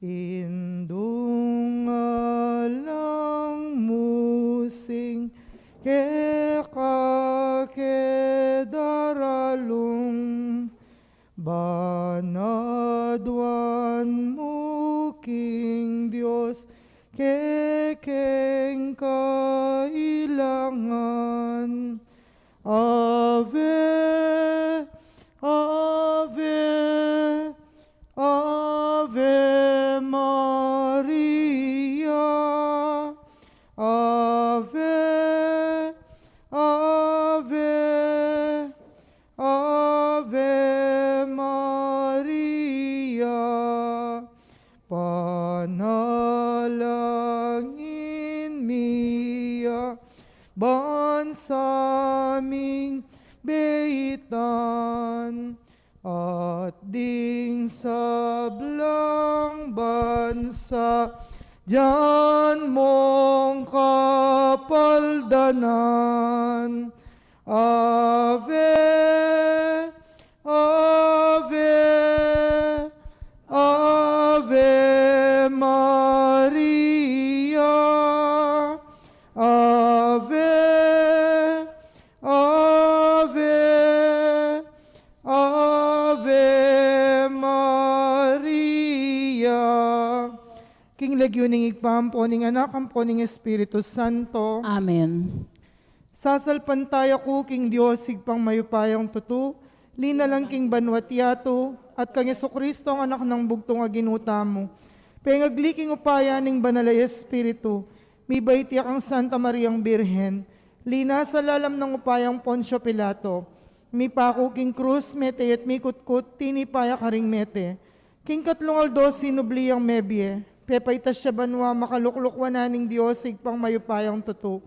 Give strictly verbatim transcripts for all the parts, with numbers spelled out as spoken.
Indung alang mu sing keka ke daralung, ban aduan mu king Dios kekeng kailangan. Ave, Ave, Ave Maria. Ave, Ave, Ave Maria. Panalangin mi ya ban sa ming beitan, at ding sablang bansa dian mong kapaldanan. Ave, Ave, Ave Maria. Ave, Ave, Ave Maria. King lagyu ning Ibpa, ampo ning Anak, ampo ning Espiritu Santo. Amen. Sasalpantaya ku king Dios, Ibpang mayupayang tutu, linalang king banua't yatu, at kang Jesucristo, ang Anak nang bugtung a Ginu tamu. Pengagli king upaya ning Banal a Espiritu, mibait ya kang Santa Mariang Birhen, linasa lalam nang upayang Poncio Pilato, mipaku king krus, mete ya't mikutkut, tinipa ya karing mete. King katlung aldo sinubli yang mebie, pepaitas ya banua, makalukluk wanan ning Dios, Ibpang mayupayang tutu.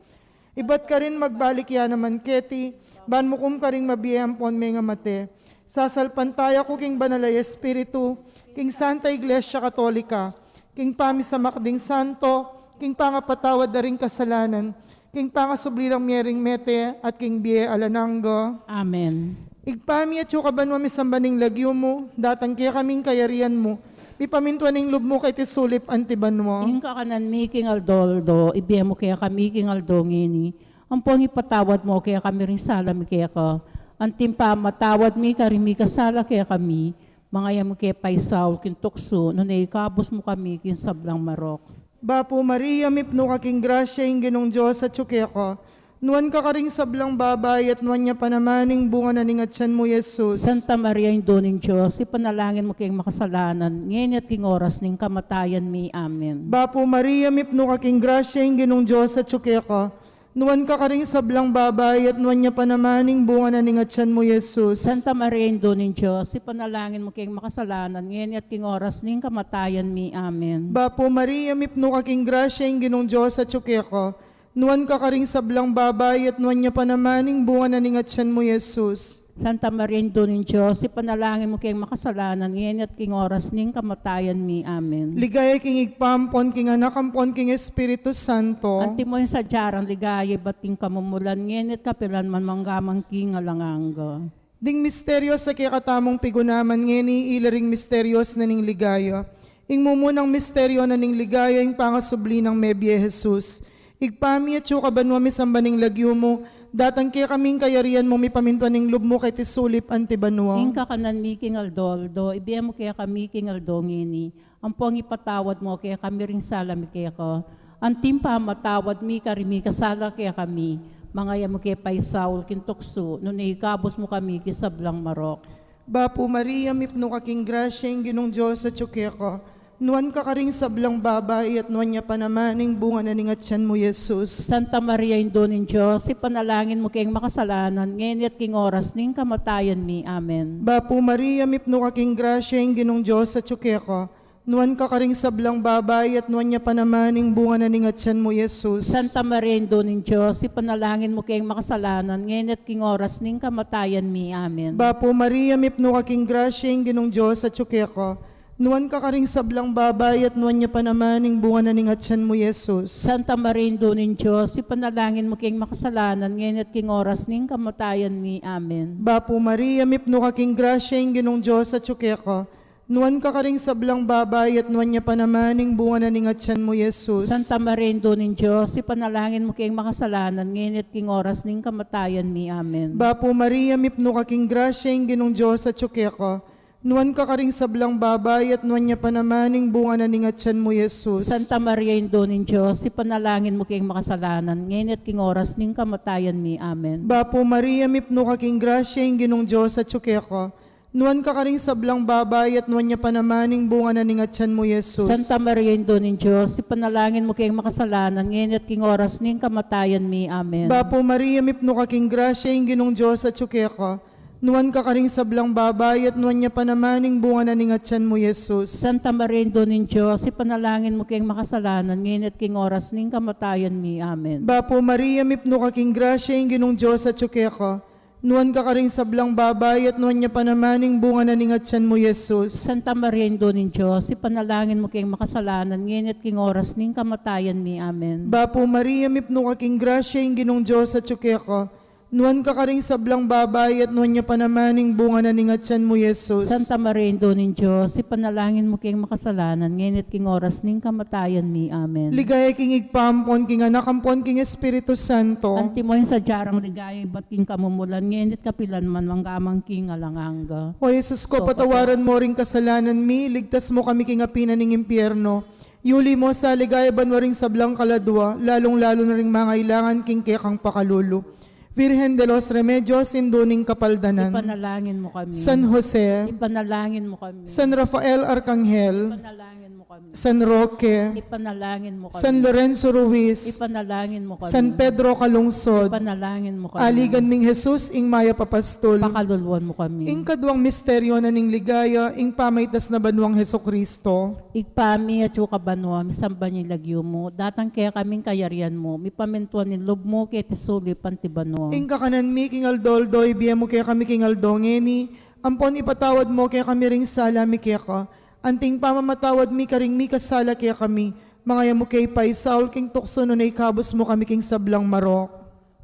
Ibat karin magbalik ya naman keti, ban mukum karing mabie ampon mengamate. Sasalpantaya ku king Banal a Espiritu, king Santa Iglesia Katolika, king pamisamak ding santo, king pangapatawad da ring kasalanan, king pangasubli rang mie ring mete, at king bie alang angga. Amen. Ibpa mi, atsu ka banua, misamban ing lagyu mu, datang kekami ing kayarian mu, mipamintuan ing lub mu keti sulip anti banua. Ing kakanan mi king aldo-aldo, ibie mu kekami king aldo ngeni. Ampon ipatawad mu kekami ring sala mi keka, anti ing pamamatawad mi karing mikasala kekami. Manga e mu ke paisaul king tuksu, nune ikabus mu kami king sablang marok. Bapu Maria, mipnu ka king grasya, ing Ginung Dios atyu keka. Nuan ka karing sablang babai, at nuan ya pa naman ing bunga na ning atyan mu, Jesus. Santa Maria, Indu ning Dios, ipanalangin mu keng makasalanan, ngeni at king oras ning kamatayan mi. Amen. Bapu Maria, mipnu ka king grasya, ing Ginung Dios atyu keka. Nuan ka karing sablang babai, at nuan ya pa naman ing bunga na ning atyan mu, Jesus. Santa Maria, Indu ning Dios, ipanalangin mu keng makasalanan, ngeni at king oras ning kamatayan mi. Amen. Bapu Maria, mipnu ka king grasya, ing Ginung Dios atyu keka. Nuan ka karing sablang babai, at nuan ya pa naman ing bunga na ning atyan mu, Jesus. Santa Maria, Indu ning Dios, ipanalangin mu keng makasalanan, ngeni at king oras ning kamatayan mi. Amen. Ligaya king Ibpa, ampon king Anak, ampon king Espiritu Santo. Antimo ing sadya rang ligaya ibat king kamumulan, ngeni at kapilan man, mangga man king alang angga. Ding misterios a kekatamung pigunaman ngeni, ila ring misterios na ning ligaya. Ing mumunang misteryo na ning ligaya, ing pangasubli nang mebie Jesus. Ibpa mi, atyu ka banua, misamban ing lagyu mu, datang kekami ing kayarian mu, mipamintuan ing lub mu keti sulip anti banua. Ing kakanan mi king aldo-aldo, ibie mu kekami king aldo ngeni. Ampon ipatawad mu kekami ring sala mi keka, anti ing pamamatawad mi karing mikasala kekami. Manga e mu ke paisaul king tuksu, nune ikabus mu kami king sablang marok. Bapu Maria, mipnu ka king grasya, ing Ginung Dios atyu keka. Nuan ka karing sablang babai, at nuan ya pa naman ing bunga na ning atyan mu, Jesus. Santa Maria, Indu ning Dios, ipanalangin mu keng makasalanan, ngeni at king oras ning kamatayan mi. Amen. Bapu Maria, mipnu ka king grasya, ing Ginung Dios atyu keka. Nuan ka karing sablang babai, at nuan ya pa naman ing bunga na ning atyan mu, Jesus. Santa Maria, Indu ning Dios, ipanalangin mu keng makasalanan, ngeni at king oras ning kamatayan mi. Amen. Bapu Maria, mipnu ka king grasya, ing Ginung Dios atyu keka. Nuan ka karing sablang babai, at nuan ya pa naman ing bunga na ning atyan mu, Jesus. Santa Maria, Indu ning Dios, ipanalangin mu keng makasalanan, ngeni at king oras ning kamatayan mi. Amen. Bapu Maria, mipnu ka king grasya, ing Ginung Dios atyu keka. Nuan ka karing sablang babai, at nuan ya pa naman ing bunga na ning atyan mu, Jesus. Santa Maria, Indu ning Dios, ipanalangin mu keng makasalanan, ngeni at king oras ning kamatayan mi. Amen. Bapu Maria, mipnu ka king grasya, ing Ginung Dios atyu keka. Nuan ka karing sablang babai, at nuan ya pa naman ing bunga na ning atyan mu, Jesus. Santa Maria, Indu ning Dios, ipanalangin mu keng makasalanan, ngeni at king oras ning kamatayan mi. Amen. Bapu Maria, mipnu ka king grasya, ing Ginung Dios atyu keka. Nuan ka karing sablang babai, at nuan ya pa naman ing bunga na ning atyan mu, Jesus. Santa Maria, Indu ning Dios, ipanalangin mu keng makasalanan, ngeni at king oras ning kamatayan mi. Amen. Bapu Maria, mipnu ka king grasya, ing Ginung Dios atyu keka. Nuan ka karing sablang babai, at nuan ya pa naman ing bunga na ning atyan mu, Jesus. Santa Maria, Indu ning Dios, ipanalangin mu keng makasalanan, ngeni at king oras ning kamatayan mi. Amen. Bapu Maria, mipnu ka king grasya, ing Ginung Dios atyu keka. Nuan ka karing sablang babai, at nuan ya pa naman ing bunga na ning atyan mu, Jesus. Santa Maria, Indu ning Dios, ipanalangin mu keng makasalanan, ngeni at king oras ning kamatayan mi. Amen. Bapu Maria, mipnu ka king grasya, ing Ginung Dios atyu keka. Nuan ka karing sablang babai, at nuan ya pa naman ing bunga na ning atyan mu, Jesus. Santa Maria, Indu ning Dios, ipanalangin mu keng makasalanan, ngeni at king oras ning kamatayan mi. Amen. Ligaya king Ibpa ampon king Anak ampon king Espiritu Santo. Antimo ing sadya rang ligaya ibat king kamumulan, ngeni at kapilan man, mangga man king alang angga. O Jesus ko, patawaran mo ring kasalanan mi, ligtas mo kami king api na ning impyerno. Yuli mo sa ligaya banua ring sablang kaladua, lalung-lalu na ring mangailangan king kekang pakalulu. Virgen de los Remedios, Indu ning Kapaldanan. Ipanalangin mo kami. San Jose. Ipanalangin mo kami. San Rafael Arkanghel. Ipanalangin mo kami. San Roque. Ipanalangin mo kami. San Lorenzo Ruiz. Ipanalangin mo kami. San Pedro Calungsod. Ipanalangin mo kami. Aligan ming Jesus, ing mayap a pastul. Pakaluluan mo kami. Ing kaduang misteryo na ning ligaya, ing pamaitas na banuang Jesucristo. Ibpa mi, atsu ka banua, misamban ya ing lagyu mu, datang kekami ing kayarian mu, mipamintuan ing lub mu keti sulip anti banua. Ing kakanan mi king aldo-aldo ibie mu kekami king aldo ngeni, ampon ipatawad mu kekami ring sala mi keka, anti ing pamamatawad mi karing mikasala kekami, manga e mu ke ipaisaul king tuksu nune ikabus mu kami king sablang marok.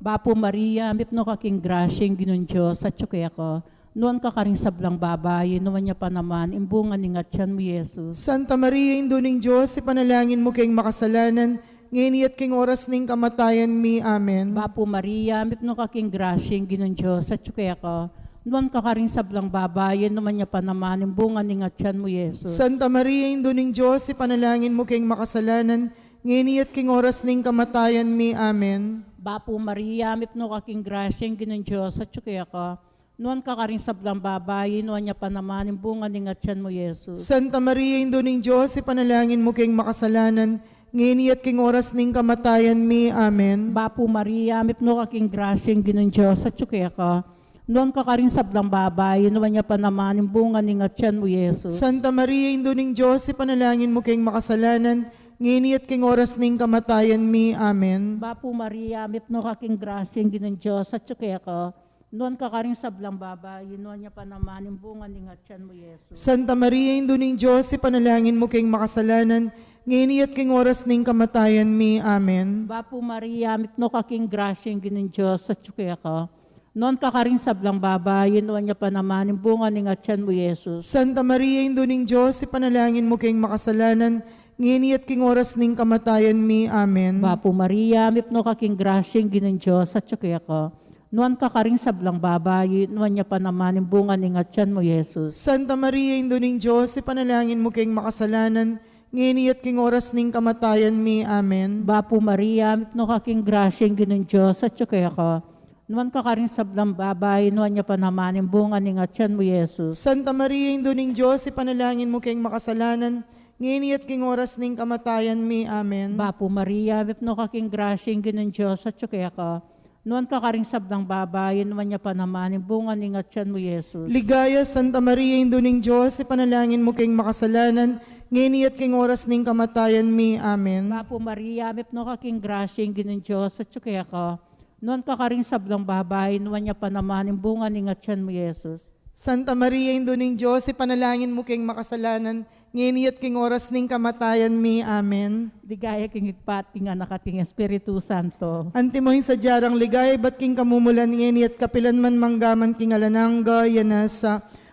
Bapu Maria, mipnu ka king grasya, ing Ginung Dios atyu keka. Nuan ka karing sablang babai, nuan ya pa naman ing bunga ning atyan mu, Jesus. Santa Maria, Indu ning Dios, ipanalangin mu keng makasalanan, ngeni at king oras ning kamatayan mi. Amen. Bapu Maria, mipnu ka king grasya, ing Ginung Dios atyu keka. Nuan ka karing sablang babai, nuan ya pa naman ing bunga ning atyan mu, Jesus. Santa Maria, Indu ning Dios, ipanalangin mu keng makasalanan, ngeni at king oras ning kamatayan mi. Amen. Bapu Maria, mipnu ka king grasya, ing Ginung Dios atyu keka. Nuan ka karing sablang babai, nuan ya pa naman ing bunga ning atyan mu, Jesus. Santa Maria, Indu ning Dios, ipanalangin mu keng makasalanan, ngeni at king oras ning kamatayan mi. Amen. Bapu Maria, mipnu ka king grasya, ing Ginung Dios atyu keka. Nuan ka karing sablang babai, nuan ya pa naman ing bunga ning atyan mu, Jesus. Santa Maria, Indu ning Dios, ipanalangin mu keng makasalanan, ngeni at king oras ning kamatayan mi. Amen. Bapu Maria, mipnu ka king grasya, ing Ginung Dios atyu keka. Nuan ka karing sablang babai, nuan ya pa naman ing bunga ning atyan mu, Jesus. Santa Maria, Indu ning Dios, ipanalangin mu keng makasalanan, ngeni at king oras ning kamatayan mi. Amen. Bapu Maria, mipnu ka king grasya, ing Ginung Dios atyu keka. Nuan ka karing sablang babai, nuan ya pa naman ing bunga ning atyan mu, Jesus. Santa Maria, Indu ning Dios, ipanalangin mu keng makasalanan, ngeni at king oras ning kamatayan mi. Amen. Bapu Maria, mipnu ka king grasya, ing Ginung Dios atyu keka. Nuan ka karing sablang babai, nuan ya pa naman ing bunga ning atyan mu, Jesus. Santa Maria, Indu ning Dios, ipanalangin mu keng makasalanan, ngeni at king oras ning kamatayan mi. Amen. Bapu Maria, mipnu ka king grasya, ing Ginung Dios atyu keka. Nuan ka karing sablang babai, nuan ya pa naman ing bunga ning atyan mu, Jesus. Santa Maria, Indu ning Dios, ipanalangin mu keng makasalanan, ngeni at king oras ning kamatayan mi. Amen. Bapu Maria, mipnu ka king grasya, ing Ginung Dios atyu keka. Nuan ka karing sablang babai, nuan ya pa naman ing bunga ning atyan mu, Jesus. Ligaya, Santa Maria, Indu ning Dios, ipanalangin mu keng makasalanan, ngeni at king oras ning kamatayan mi. Amen. Bapu Maria, mipnu ka king grasya, ing Ginung Dios atyu keka. Nuan ka karing sablang babai, nuan ya pa naman ing bunga ning atyan mu, Jesus. Santa Maria, Indu ning Dios, ipanalangin mu keng makasalanan, ngeni at king oras ning kamatayan mi. Amen. Ligaya king Ibpa at king Anak at king Espiritu Santo. Antimo ing sadya rang ligaya ibat king kamumulan, ngeni at kapilan man, mangga man king alang angga. Amen.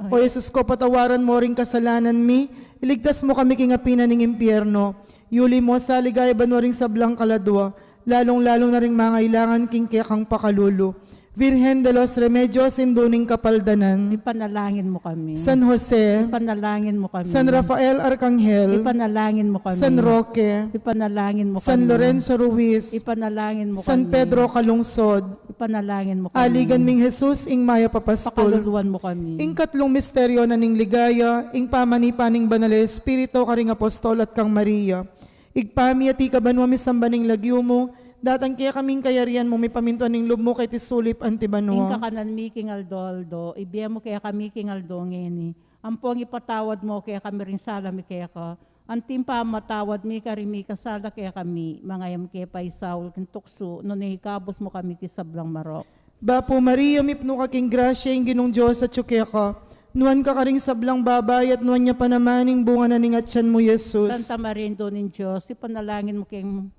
O Jesus ko, patawaran mo ring kasalanan mi, iligtas mo kami king api na ning impyerno. Yuli mo sa ligaya banua ring sablang kaladua, lalung-lalu na ring mangailangan king kekang pakalulu. Virgen de los Remedios, Indu ning Kapaldanan. Ipanalangin mo kami. San Jose. Ipanalangin mo kami. San Rafael Arkanghel. Ipanalangin mo kami. San Roque. Ipanalangin mo kami. San Lorenzo Ruiz. Ipanalangin mo kami. San Pedro Calungsod. Ipanalangin mo kami. Aligan ming Jesus, ing mayap a pastul. Pakaluluan mo kami. Ing katlung misteryo na ning ligaya, ing pamanipa ning Banal a Espiritu karing apostol at kang Maria. Ibpa mi, atiu ka banua, misamban ing lagyu mu, datang kekami ing kayarian mu, mipamintuan ing lub mu keti sulip anti banua. Ing kakanan mi king aldo-aldo, ibie mu kekami king aldo ngeni. Ampong ipatawad mu kekami ring sala mi keka, anti ing pamamatawad mi karing mikasala kekami, manga e mu ke paisaul king tuksu, nune ikabus mu kami king sablang marok. Bapu Maria, mipnu ka king grasya, ing Ginung Dios atyu keka. Nuan ka karing sablang babai, at nuan ya pa naman ing bunga na ning atyan mu, Jesus. Santa Maria, Indu ning Dios, ipanalangin mu keng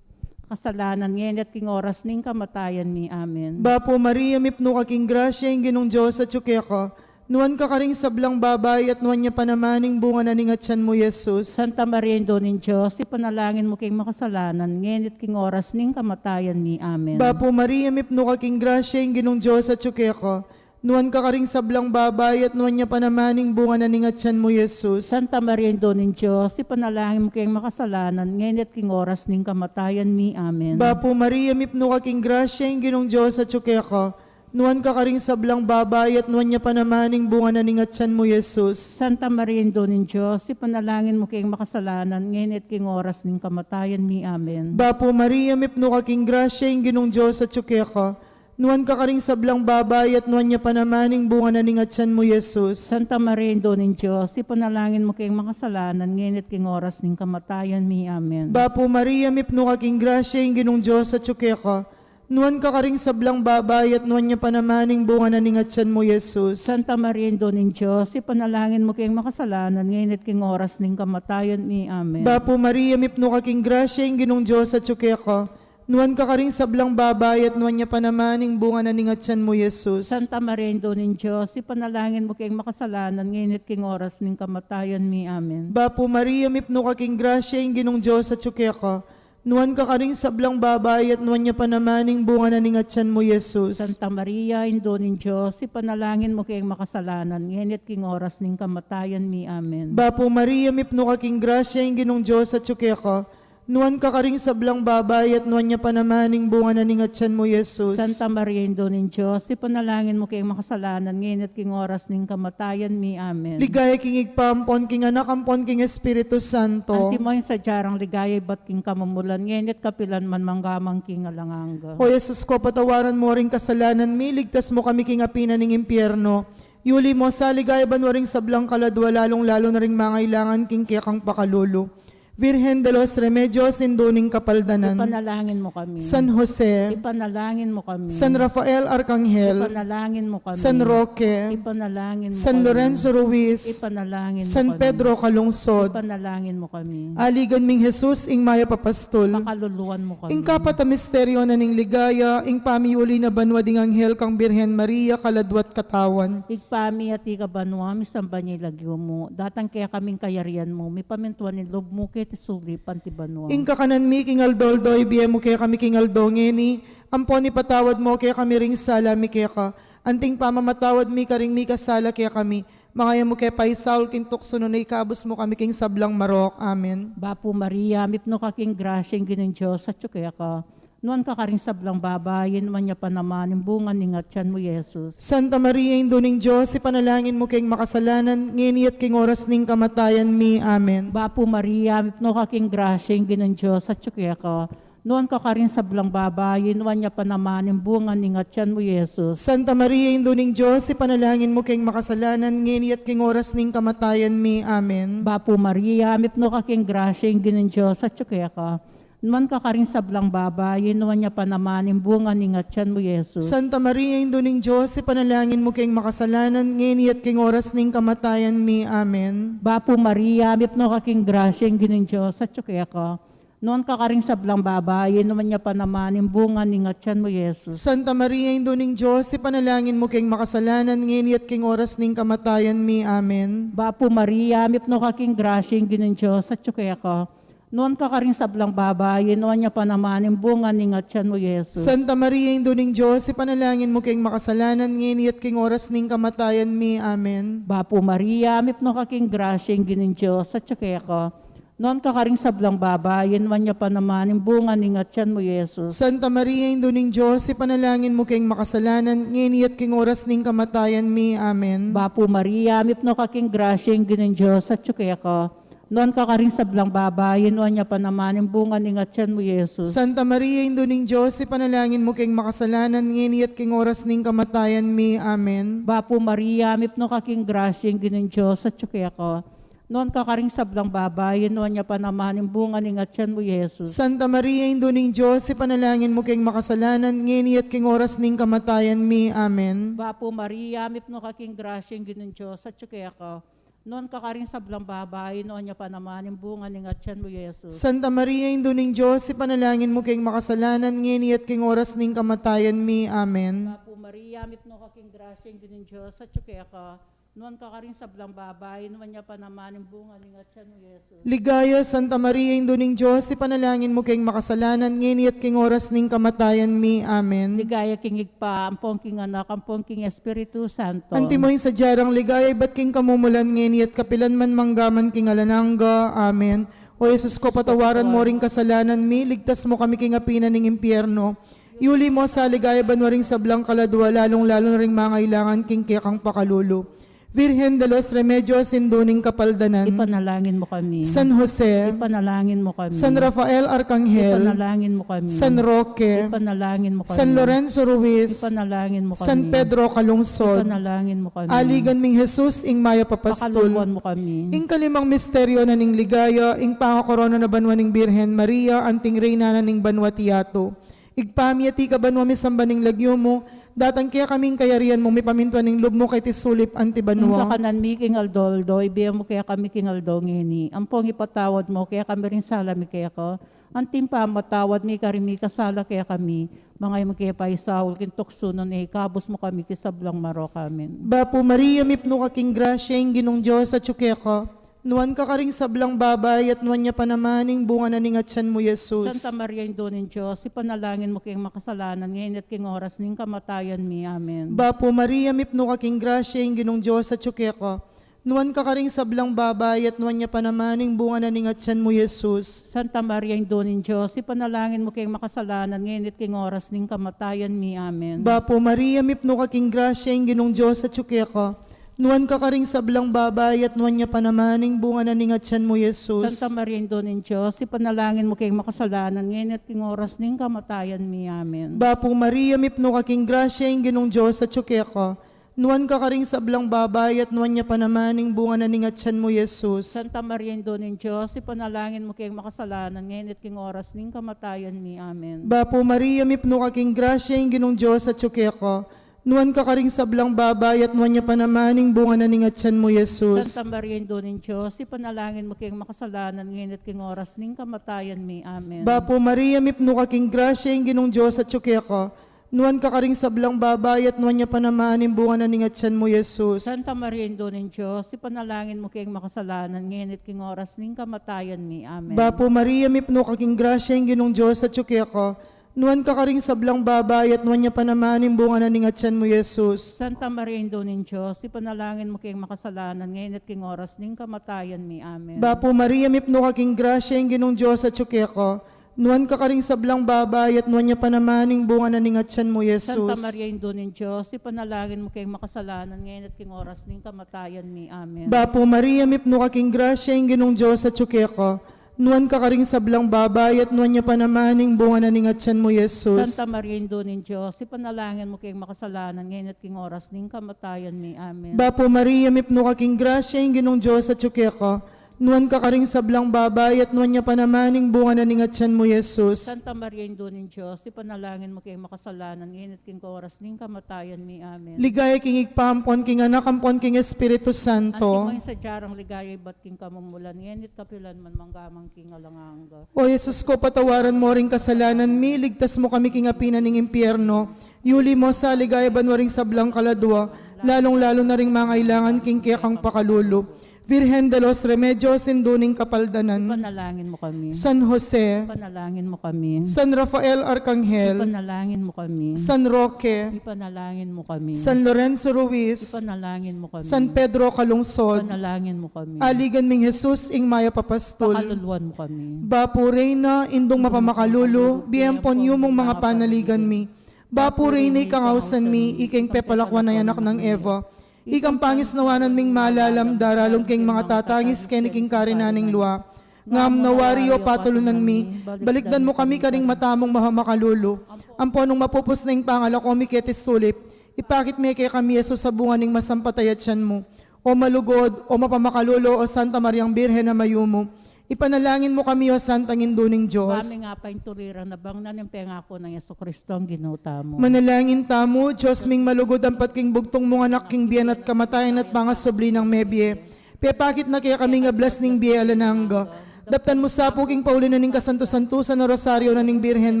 kasalanan, ngeni at king oras ning kamatayan mi. Amen. Bapu Maria, mipnu ka king grasya, ing Ginung Dios atyu keka. Nuan ka karing sablang babai, at nuan ya pa naman ing bunga na ning atyan mu, Jesus. Santa Maria, Indu ning Dios, ipanalangin mu keng makasalanan, ngeni at king oras ning kamatayan mi. Amen. Bapu Maria, mipnu ka king grasya, ing Ginung Dios atyu keka. Nuan ka karing sablang babai, at nuan ya pa naman ing bunga na ning atyan mu, Jesus. Santa Maria, Indu ning Dios, ipanalangin mu keng makasalanan, ngeni at king oras ning kamatayan mi. Amen. Bapu Maria, mipnu ka king grasya, ing Ginung Dios atyu keka. Nuan ka karing sablang babai, at nuan ya pa naman ing bunga na ning atyan mu, Jesus. Santa Maria, Indu ning Dios, ipanalangin mu keng makasalanan, ngeni at king oras ning kamatayan mi. Amen. Bapu Maria, mipnu ka king grasya, ing Ginung Dios atyu keka. Nuan ka karing sablang babai, at nuan ya pa naman ing bunga na ning atyan mu, Jesus. Santa Maria, Indu ning Dios, ipanalangin mu keng makasalanan, ngeni at king oras ning kamatayan mi. Amen. Bapu Maria, mipnu ka king grasya, ing Ginung Dios atyu keka. Nuan ka karing sablang babai, at nuan ya pa naman ing bunga na ning atyan mu, Jesus. Santa Maria, Indu ning Dios, ipanalangin mu keng makasalanan, ngeni at king oras ning kamatayan mi. Amen. Bapu Maria, mipnu ka king grasya, ing Ginung Dios atyu keka. Nuan ka karing sablang babai, at nuan ya pa naman ing bunga na ning atyan mu, Jesus. Santa Maria, Indu ning Dios, ipanalangin mu keng makasalanan, ngeni at king oras ning kamatayan mi. Amen. Bapu Maria, mipnu ka king grasya, ing Ginung Dios atyu keka. Nuan ka karing sablang babai, at nuan ya pa naman ing bunga na ning atyan mu, Jesus. Santa Maria, Indu ning Dios, ipanalangin mu keng makasalanan, ngeni at king oras ning kamatayan mi. Amen. Bapu Maria, mipnu ka king grasya, ing Ginung Dios atyu keka. Nuan ka karing sablang babai, at nuan ya pa naman ing bunga na ning atyan mu, Jesus. Santa Maria, Indu ning Dios, ipanalangin mu keng makasalanan, ngeni at king oras ning kamatayan mi. Amen. Ligaya king Ibpa, ampon king Anak, ampon king Espiritu Santo. Antimo ing sadya rang ligaya ibat king kamumulan, ngeni at kapilan man, mangga man king alang angga. O Jesus ko, patawaran mo ring kasalanan mi, iligtas mo kami king api na ning impyerno. Yuli mo sa ligaya banua ring sablang kaladua, lalung-lalu na ring mangailangan king kekang pakalulu. Virgen de los Remedios, Indu ning Kapaldanan. Ipanalangin mu kami. San Jose. Ipanalangin mu kami. San Rafael Arkanghel. Ipanalangin mu kami. San Roque. Ipanalangin mu kami. San Lorenzo Ruiz. Ipanalangin mu kami. San Pedro Calungsod. Ipanalangin mu kami. Aligan ming Jesus, ing mayap a pastul. Pakaluluan mu kami. Ing kapat a misteryo na ning ligaya, ing pamiuli na banua ding anghel kang Birhen Maria, kaladua't katawan. Ibpa mi, atiu ka banua, misamban ya ing lagyu mu. Datang kekami ing kayarian mu, mipamintuan ing lub mu keti sulip anti banua. Ing kakanan mi king aldo-aldo, ibie mu kekami king aldo ngeni, ampon ipatawad mu kekami ring sala mi keka, anti ing pamamatawad mi karing mikasala kekami, manga e mu ke paisaul king tuksu, nune ikabus mu kami king sablang marok. Amen. Bapu Maria, mipnu ka king grasya, ing Ginung Dios atyu keka. Nuan ka karing sablang babai, nuan ya pa naman ing bunga ning atyan mu, Jesus. Santa Maria, Indu ning Dios, ipanalangin mu keng makasalanan, ngeni at king oras ning kamatayan mi. Amen. Bapu Maria, mipnu ka king grasya, ing Ginung Dios atyu keka. Nuan ka karing sablang babai, nuan ya pa naman ing bunga ning atyan mu, Jesus. Santa Maria, Indu ning Dios, ipanalangin mu keng makasalanan, ngeni at king oras ning kamatayan mi. Amen. Bapu Maria, mipnu ka king grasya, ing Ginung Dios atyu keka. Nuan ka karing sablang babai, nuan ya pa naman ing bunga ning atyan mu, Jesus. Santa Maria, Indu ning Dios, ipanalangin mu keng makasalanan, ngeni at king oras ning kamatayan mi. Amen. Bapu Maria, mipnu ka king grasya, ing Ginung Dios atyu keka. Nuan ka karing sablang babai, nuan ya pa naman ing bunga ning atian mu, Jesus. Santa Maria, Indu ning Dios, ipanalangin mu keng makasalanan, ngeni at keng oras ning kamatayan mi. Amen. Bapu Maria, mipnu ka king grasya, ing Ginung Dios atyu keka. Nuan ka karing sablang babai, nuan ya pa naman ing bunga ning atian mu, Jesus. Santa Maria, Indu ning Dios, ipanalangin mu keng makasalanan, ngeni at keng oras ning kamatayan mi. Amen. Bapu Maria, mipnu ka king grasya, ing Ginung Dios atyu keka. Nuan ka karing sablang babai, nuan ya pa naman ing bunga ning atian mu, Jesus. Santa Maria, Indu ning Dios, ipanalangin mu keng makasalanan, ngeni at keng oras ning kamatayan mi. Amen. Bapu Maria, mipnu ka king grasya, ing Ginung Dios atyu keka. Nuan ka karing sablang babai, nuan ya pa naman ing bunga ning atian mu, Jesus. Santa Maria, Indu ning Dios, ipanalangin mu keng makasalanan, ngeni at keng oras ning kamatayan mi. Amen. Bapu Maria, mipnu ka king grasya, ing Ginung Dios atyu keka. Nuan ka karing sablang babai, nuan ya pa naman ing bunga ning atian mu, Jesus. Santa Maria, Indu ning Dios, ipanalangin mu keng makasalanan, ngeni at keng oras ning kamatayan mi. Amen. Bapu Maria, mipnu ka king grasya, ing Ginung Dios atyu keka. Nuan ka karing sablang babai, nuan ya pa naman ing bunga ning atian mu, Jesus. Santa Maria, Indu ning Dios, ipanalangin mu keng makasalanan, ngeni at keng oras ning kamatayan mi. Amen. Bapu Maria, mipnu ka king grasya, ing Ginung Dios atyu keka. Nuan ka karing sablang babai, nuan ya pa naman ing bunga ning atian mu, Jesus. Ligaya, Santa Maria, Indu ning Dios, ipanalangin mu keng makasalanan, ngeni at keng oras ning kamatayan mi. Amen. Ligaya king Ibpa, ampon king Anak, ampon king Espiritu Santo. Antimo ing sadya rang ligaya ibat king kamumulan, ngeni at kapilan man, mangga man king alang angga. Amen. O Jesus ko, patawaran mo ring kasalanan mi, ligtas mo kami king api na ning impyerno. Yuli mo sa ligaya banua ring sablang kaladua, lalung-lalu na ring mangailangan king kekang pakalulu. Virgen de los Remedios, Indu ning Kapaldanan. Ipanalangin mo kami. San Jose. Ipanalangin mo kami. San Rafael Arkanghel. Ipanalangin mo kami. San Roque. Ipanalangin mo kami. San Lorenzo Ruiz. Ipanalangin mo kami. San Pedro Calungsod. Ipanalangin mo kami. Aligan ming Jesus, ing mayap a pastul. Pakaluluan mo kami. Ing kalimang misteryo na ning ligaya, ing pangakorona na banua ning Birhen Maria, anting Reyna na ning banua at yatu. Ibpa mi, atiu ka banua, misamban ing lagyu mu, datang kekami ing kayarian mu, mipamintuan ing lub mu keti sulip anti banua. Ing kakanan mi king aldo-aldo, ibie mu kekami king aldo ngeni. Ampon ipatawad mu kekami ring sala mi keka, anti ing pamamatawad mi karing mikasala kekami. Manga e mu ke paisaul king tuksu, nune ikabus mu kami king sablang marok. Amen. Bapu Maria, mipnu ka king grasya, ing Ginung Dios atyu keka. Nuan ka karing sablang babai, at nuan ya pa naman ing bunga na ning atian mu, Jesus. Santa Maria, Indu ning Dios, ipanalangin mu keng makasalanan, ngeni at king oras ning kamatayan mi. Amen. Bapu Maria, mipnu ka king grasya, ing Ginung Dios atyu keka. Nuan ka karing sablang babai, at nuan ya pa naman ing bunga na ning atian mu, Jesus. Santa Maria, Indu ning Dios, ipanalangin mu keng makasalanan, ngeni at king oras ning kamatayan mi. Amen. Bapu Maria, mipnu ka king grasya, ing Ginung Dios atyu keka. Nuan ka karing sablang babai, at nuan ya pa naman ing bunga na ning atian mu, Jesus. Santa Maria, Indu ning Dios, ipanalangin mu keng makasalanan, ngeni at king oras ning kamatayan mi. Amen. Bapu Maria, mipnu ka king grasya, ing Ginung Dios atyu keka. Nuan ka karing sablang babai, at nuan ya pa naman ing bunga na ning atian mu, Jesus. Santa Maria, Indu ning Dios, ipanalangin mu keng makasalanan, ngeni at king oras ning kamatayan mi. Amen. Bapu Maria, mipnu ka king grasya, ing Ginung Dios atyu keka. Nuan ka karing sablang babai, at nuan ya pa naman ing bunga na ning atian mu, Jesus. Santa Maria, Indu ning Dios, ipanalangin mu keng makasalanan, ngeni at king oras ning kamatayan mi. Amen. Bapu Maria, mipnu ka king grasya, ing Ginung Dios atyu keka. Nuan ka karing sablang babai, at nuan ya pa naman ing bunga na ning atian mu, Jesus. Santa Maria, Indu ning Dios, ipanalangin mu keng makasalanan, ngeni at king oras ning kamatayan mi. Amen. Bapu Maria, mipnu ka king grasya, ing Ginung Dios atyu keka. Nuan ka karing sablang babai, at nuan ya pa naman ing bunga na ning atian mu, Jesus. Santa Maria, Indu ning Dios, ipanalangin mu keng makasalanan, ngeni at king oras ning kamatayan mi. Amen. Bapu Maria, mipnu ka king grasya, ing Ginung Dios atyu keka. Nuan ka karing sablang babai, at nuan ya pa naman ing bunga na ning atian mu, Jesus. Santa Maria, Indu ning Dios, ipanalangin mu keng makasalanan, ngeni at king oras ning kamatayan mi. Amen. Bapu Maria, mipnu ka king grasya, ing Ginung Dios atyu keka. Nuan ka karing sablang babai, at nuan ya pa naman ing bunga na ning atian mu, Jesus. Santa Maria, Indu ning Dios, ipanalangin mu keng makasalanan, ngeni at king oras ning kamatayan mi. Amen. Bapu Maria, mipnu ka king grasya, ing Ginung Dios atyu keka. Nuan ka karing sablang babai, at nuan ya pa naman ing bunga na ning atian mu, Jesus. Santa Maria, Indu ning Dios, ipanalangin mu keng makasalanan, ngeni at king oras ning kamatayan mi. Amen. Ligaya king Ibpa, ampon king Anak, ampon king Espiritu Santo. Antimo ing sadya rang ligaya ibat king kamumulan, ngeni at kapilan man, mangga man king alang angga. O Jesus ko, patawaran mo ring kasalanan mi, iligtas mu kami king api na ning impyerno, yuli mu sa ligaya banua ring sablang kaladua, lalung-lalu na ring mangailangan king kekang pakalulu. Virgen de los Remedios, Indu ning Kapaldanan. Ipanalangin mu kami. San Jose. Ipanalangin mu kami. San Rafael Arkanghel. Ipanalangin mu kami. San Roque. Ipanalangin mu kami. San Lorenzo Ruiz. Ipanalangin mu kami. San Pedro Calungsod. Ipanalangin mu kami. Aligan ming Jesus, ing mayap a pastul. Pakaluluan mu kami. Bapu Reyna, Indung mapamakalulu, bie ampon yumung manga panaligan mi. Bapu Reyna, ikang ausan mi, ikeng pepalakuan a anak nang Eva. Ikang pangisnawanan ming malalam, daralung keng mangatatangis keni king karinan ning lua. Ngam nawari, o patulunan mi, balikdan mu kami karing mata mung mapamakalulu. Ampo nung mapupus na ing pangalako mi keti sulip, ipakit me kekami i Jesus a bunga ning masampat a atian mu. O malugud, o mapamakalulu, o Santa Mariang Birhen a mayumu, ipanalangin mu kami, o Santang Indu ning Dios. Ba ming apainturi rang nabang na ning pengaku nang Jesucristo a Ginu tamu. Manalangin tamu. Dios ming malugud, ampat king bugtung mung Anak, king bie na at kamatayan at pangasubli nang mebie, pepakit na kekami ing ablas ning bie alang angga. Daptan mu sa pu king pauli na ning kasantu-santusan a Rosario na ning Birhen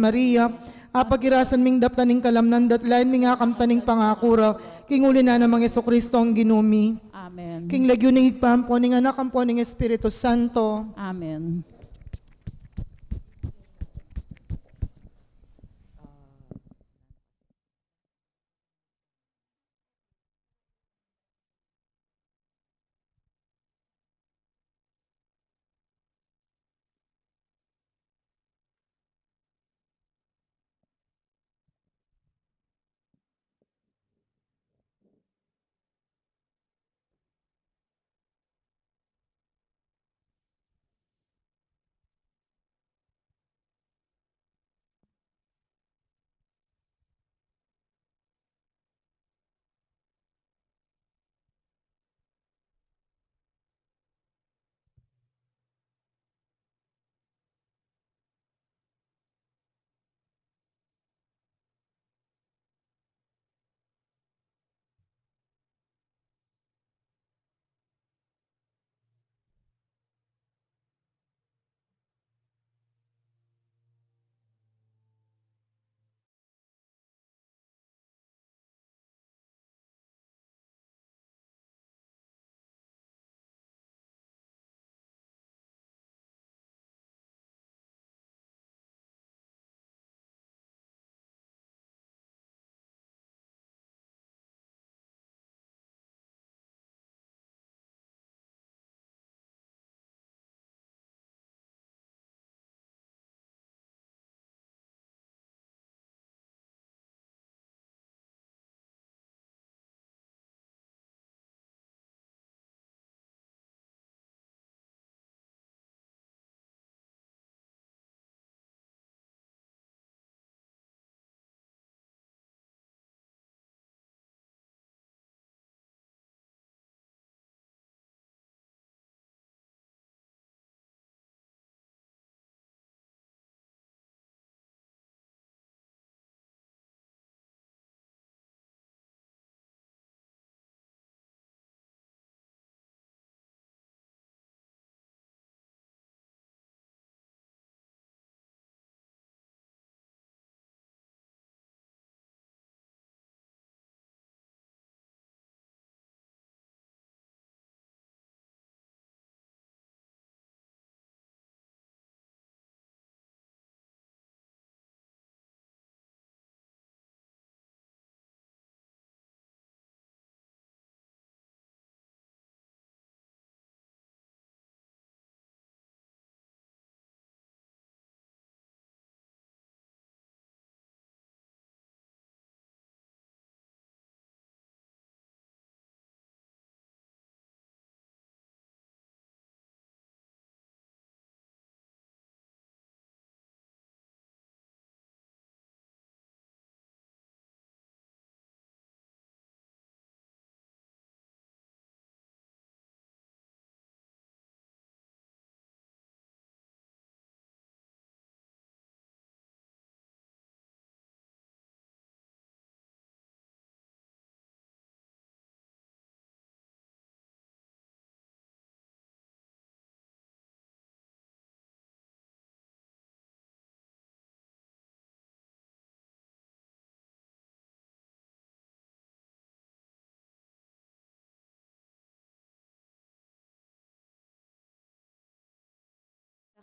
Maria, apakirasan ming daptan ing kalamnan da at lain ming akamtan ing pangaku ra, king uli na nang Jesucristo a Ginu mi. Amen. King lagyu ning Ibpa, ampo ning Anak, ampo ning Espiritu Santo. Amen.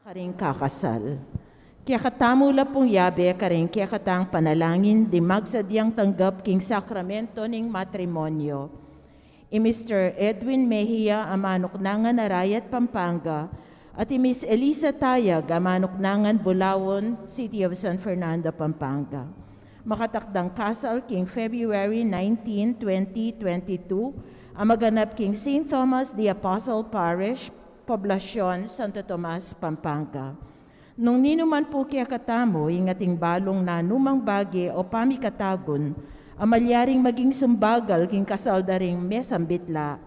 Karing kakasal. Kekatamu la pung yabe karing kekatang panalangin ding magsadyang tanggap king sakramento ning matrimonyo. I Mister Edwin Mejia, a manuknangan Arayat, Pampanga, at i Miss Elisa Tayag, a manuknangan Bulaon, City of San Fernando, Pampanga. Makatakdang kasal king February nineteen, twenty twenty-two, a maganap king Saint Thomas the Apostle Parish, Poblacion, Santo Tomas, Pampanga. Nung ninuman pu kekatamu ing ating balung nanumang bage o pamikatagun a malyaring maging sumbagal king kasal da ring mesambit la,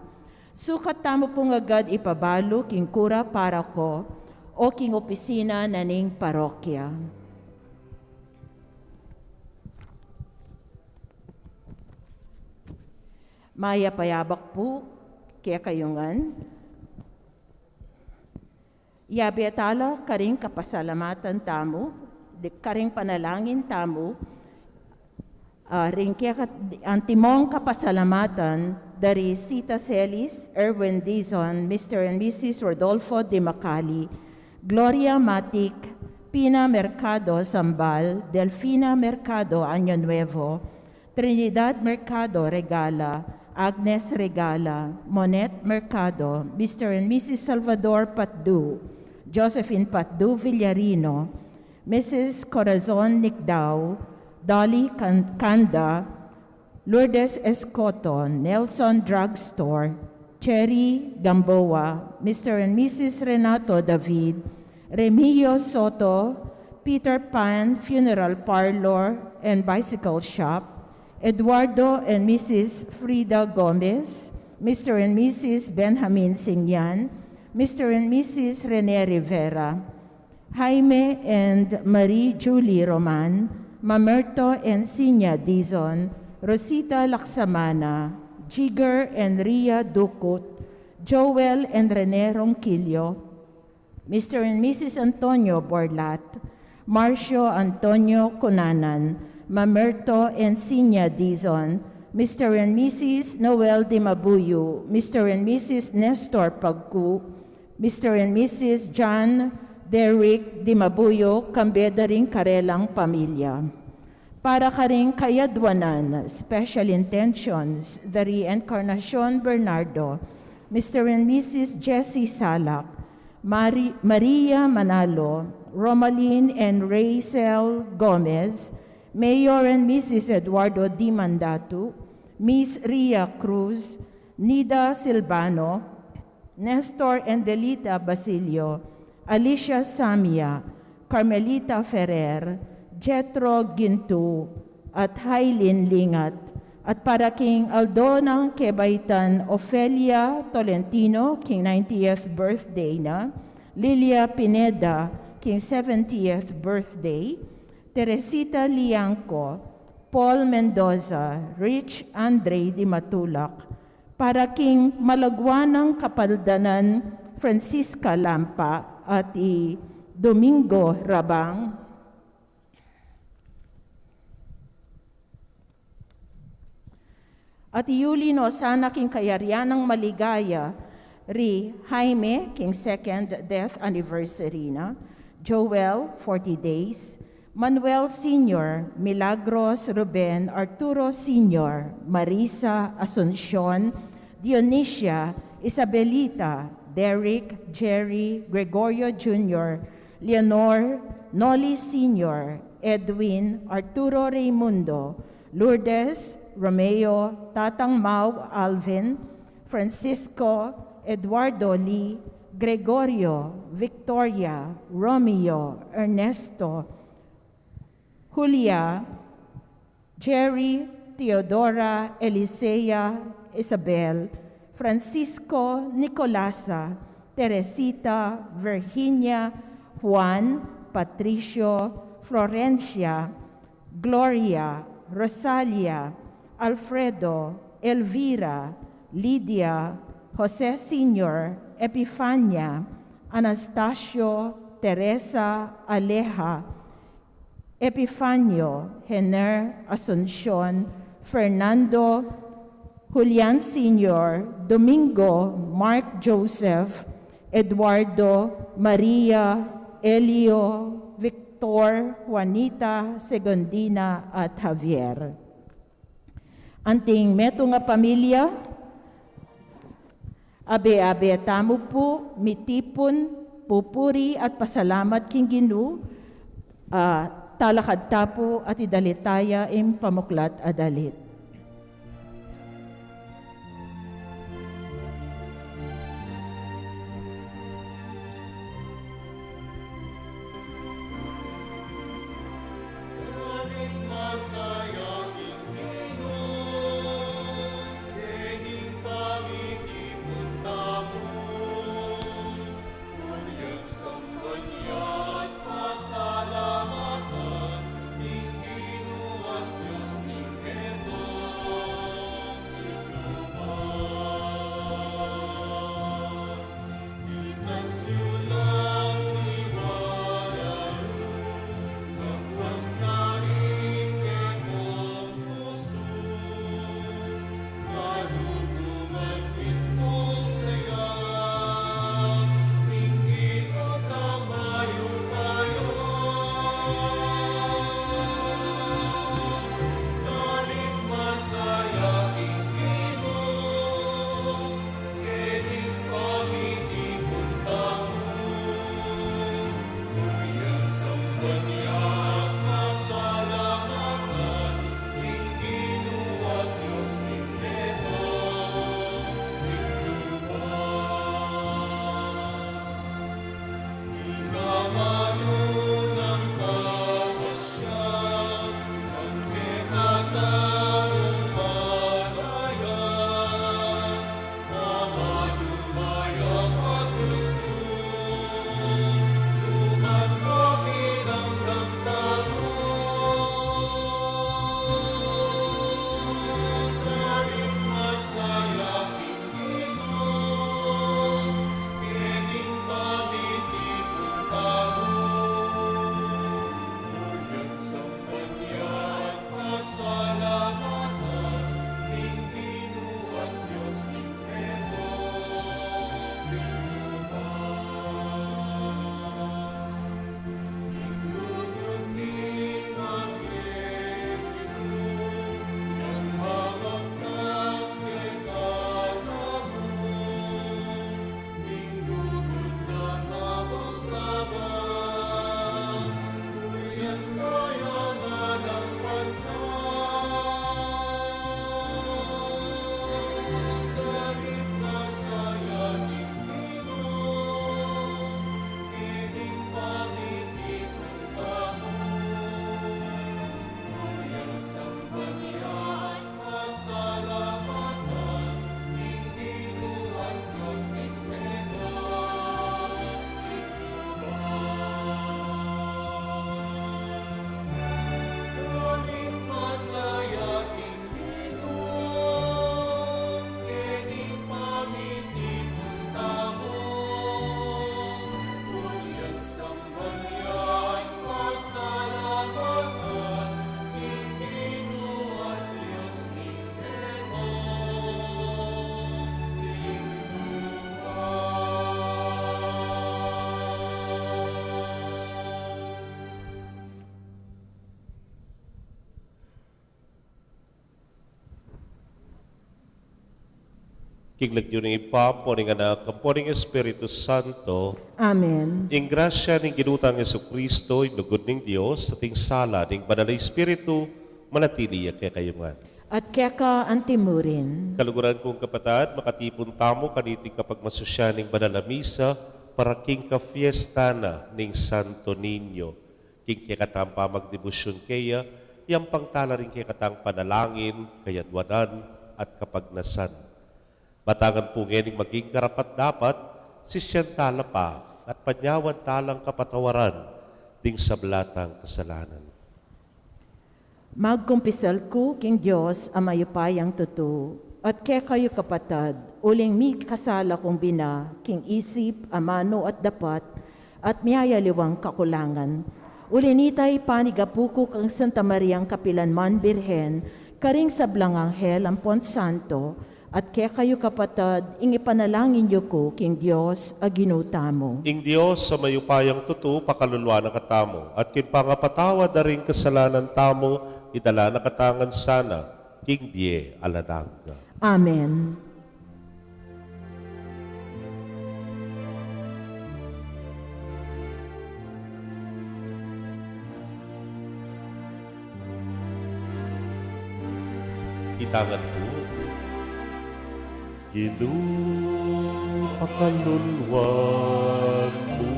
sukat tamu pung agad ipabalu king kura paroko o king opisina na ning parokya. Mayap a yabak pu kekayu ngan. Yabe tala karing kapasalamatan tamu, di, karing panalangin tamu, ah, ring keka-, antimong kapasalamatan dari Sita Celis, Erwin Dizon, Mister and Missus Rodolfo de Macali, Gloria Matic, Pina Mercado Sambal, Delfina Mercado Año Nuevo, Trinidad Mercado Regala, Agnes Regala, Monet Mercado, Mister and Missus Salvador Patdu, Josephine Patdu Villarino, Missus Corazon Nicdao, Dolly Can-, Canda, Lourdes Escoto, Nelson Drugstore, Cherry Gamboa, Mister and Missus Renato David, Remigio Soto, Peter Pan Funeral Parlor and Bicycle Shop, Eduardo and Missus Frida Gomez, Mister and Missus Benjamin Singyan, Mister and Missus Rene Rivera, Jaime and Marie Julie Roman, Mamerto and Sinya Dizon, Rosita Laksamana, Jigger and Ria Ducut, Joel and Rene Ronquillo, Mister and Missus Antonio Borlat, Marcio Antonio Cunanan, Mamerto and Sinya Dizon, Mister and Missus Noel Dimabuyo, Mister and Missus Nestor Pagcu, Mister and Missus John Derrick Dimabuyo, kambe da ring karelang pamilya. Para karing kayadwanan, special intentions, dari Encarnacion Bernardo, Mister and Missus Jessie Salak, Mari-, Maria Manalo, Romalyn and Rachel Gomez, Mayor and Missus Eduardo D. Mandatu, Miss Ria Cruz, Nida Silvano, Nestor and Delita Basilio, Alicia Samia, Carmelita Ferrer, Jethro Gintu, at Hailin Lingat, at para king aldo nang kebaitan Ofelia Tolentino, king ninetieth birthday na, Lilia Pineda, king seventieth birthday, Teresita Liangco, Paul Mendoza, Rich Andre Dimatulak, para king malagwa nang kapaldanan Francisca Lampa at i Domingo Rabang. At iuli no sana king kayarian nang maligaya ri Jaime king second death anniversary na, Joel, forty days, Manuel Senior, Milagros, Ruben, Arturo Senior, Marisa, Asuncion, Dionisia, Isabelita, Derek, Jerry, Gregorio Junior, Leonor, Noli Senior, Edwin, Arturo Raimundo, Lourdes, Romeo, Tatang Mau, Alvin, Francisco, Eduardo Lee, Gregorio, Victoria, Romeo, Ernesto, Julia, Jerry, Theodora, Elisea, Isabel, Francisco, Nicolasa, Teresita, Virginia, Juan, Patricio, Florencia, Gloria, Rosalia, Alfredo, Elvira, Lydia, Jose Senior, Epifania, Anastasio, Teresa, Aleja, Epifanio, Hener, Asuncion, Fernando, Julian Senior, Domingo, Mark Joseph, Eduardo, Maria, Elio, Victor, Juanita, Segundina, at Javier. Anting metung a pamilya, abe-abe tamu pu mitipun, pupuri at pasalamat king Ginu, a talakad ta pu at idalit taya ing pamuklat a dalit. King lagyu ning Ibpa, ampo ning Anak, ampo ning Espiritu Santo. Amen. Ing grasya ning Ginu tang Jesucristo, ing lugud ning Dios, at ing sala ning Banal a Espiritu, manatili ya kekayu ngan. At keka antimurin. Kaluguran kung kapatad, makatipun tamu kaniting kapagmasusyan ning Banal a Misa para king kafiesta na ning Santo Niño. King kekatang pamagdebosyun keya, yampang tala ring kekatang panalangin, kayadwanan, at kapagnasan. Batangan pu ngening maging karapat-dapat, sisian tala pa, at panyawan talang kapatawaran ding sabla tang kasalanan. Magkumpisal ku king Dios a mayupayang tutu, at kekayu kapatad, uling mikasala kung bina, king isip, amanu at dapat, at miyayaliwang kakulangan. Uli nita, ipanigapu ku kang Santa Mariang kapilanman Birhen, karing sablang anghel ampon santo, At kekayu, kapatad, ing ipanalangin yu ku king Dios a Ginu tamu. Ing Dios a mayupayang tutu pakaluluan na katamu, at king pangapatawad da ring kasalanan tamu, idala na katamu ngan sana king bie alang angga. Amen. Itangan pu. Ginu, pakaluluan mu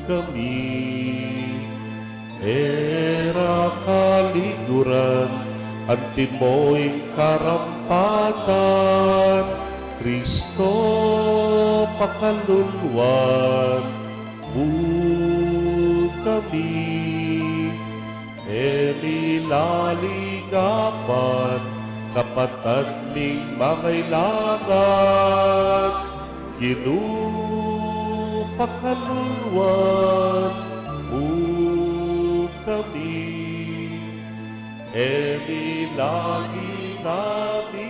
kami, e ra kaliguran, antimo ing karampatan, Kristo, pakaluluan mu kami. E mi laligapan, kapatad ming mangailangan, Ginu, pakaluluan mu kami. E mi lagi namin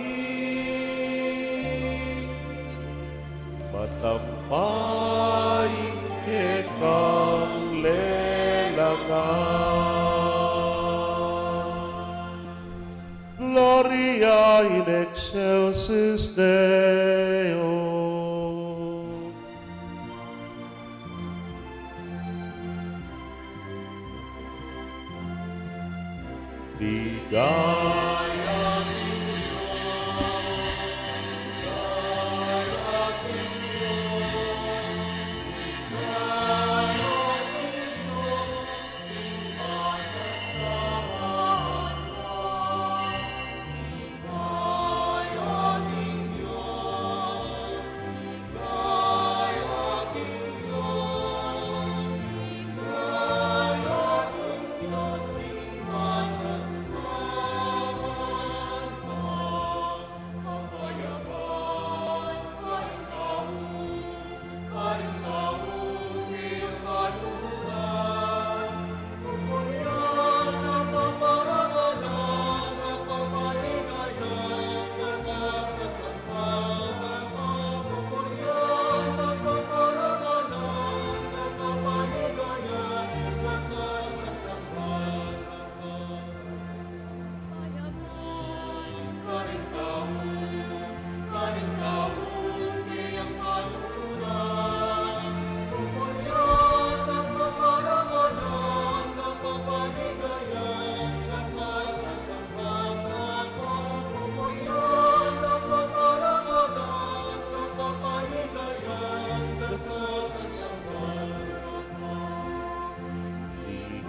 matampa ing kekang lelangan. Gloria in excelsis Deo. Ligaya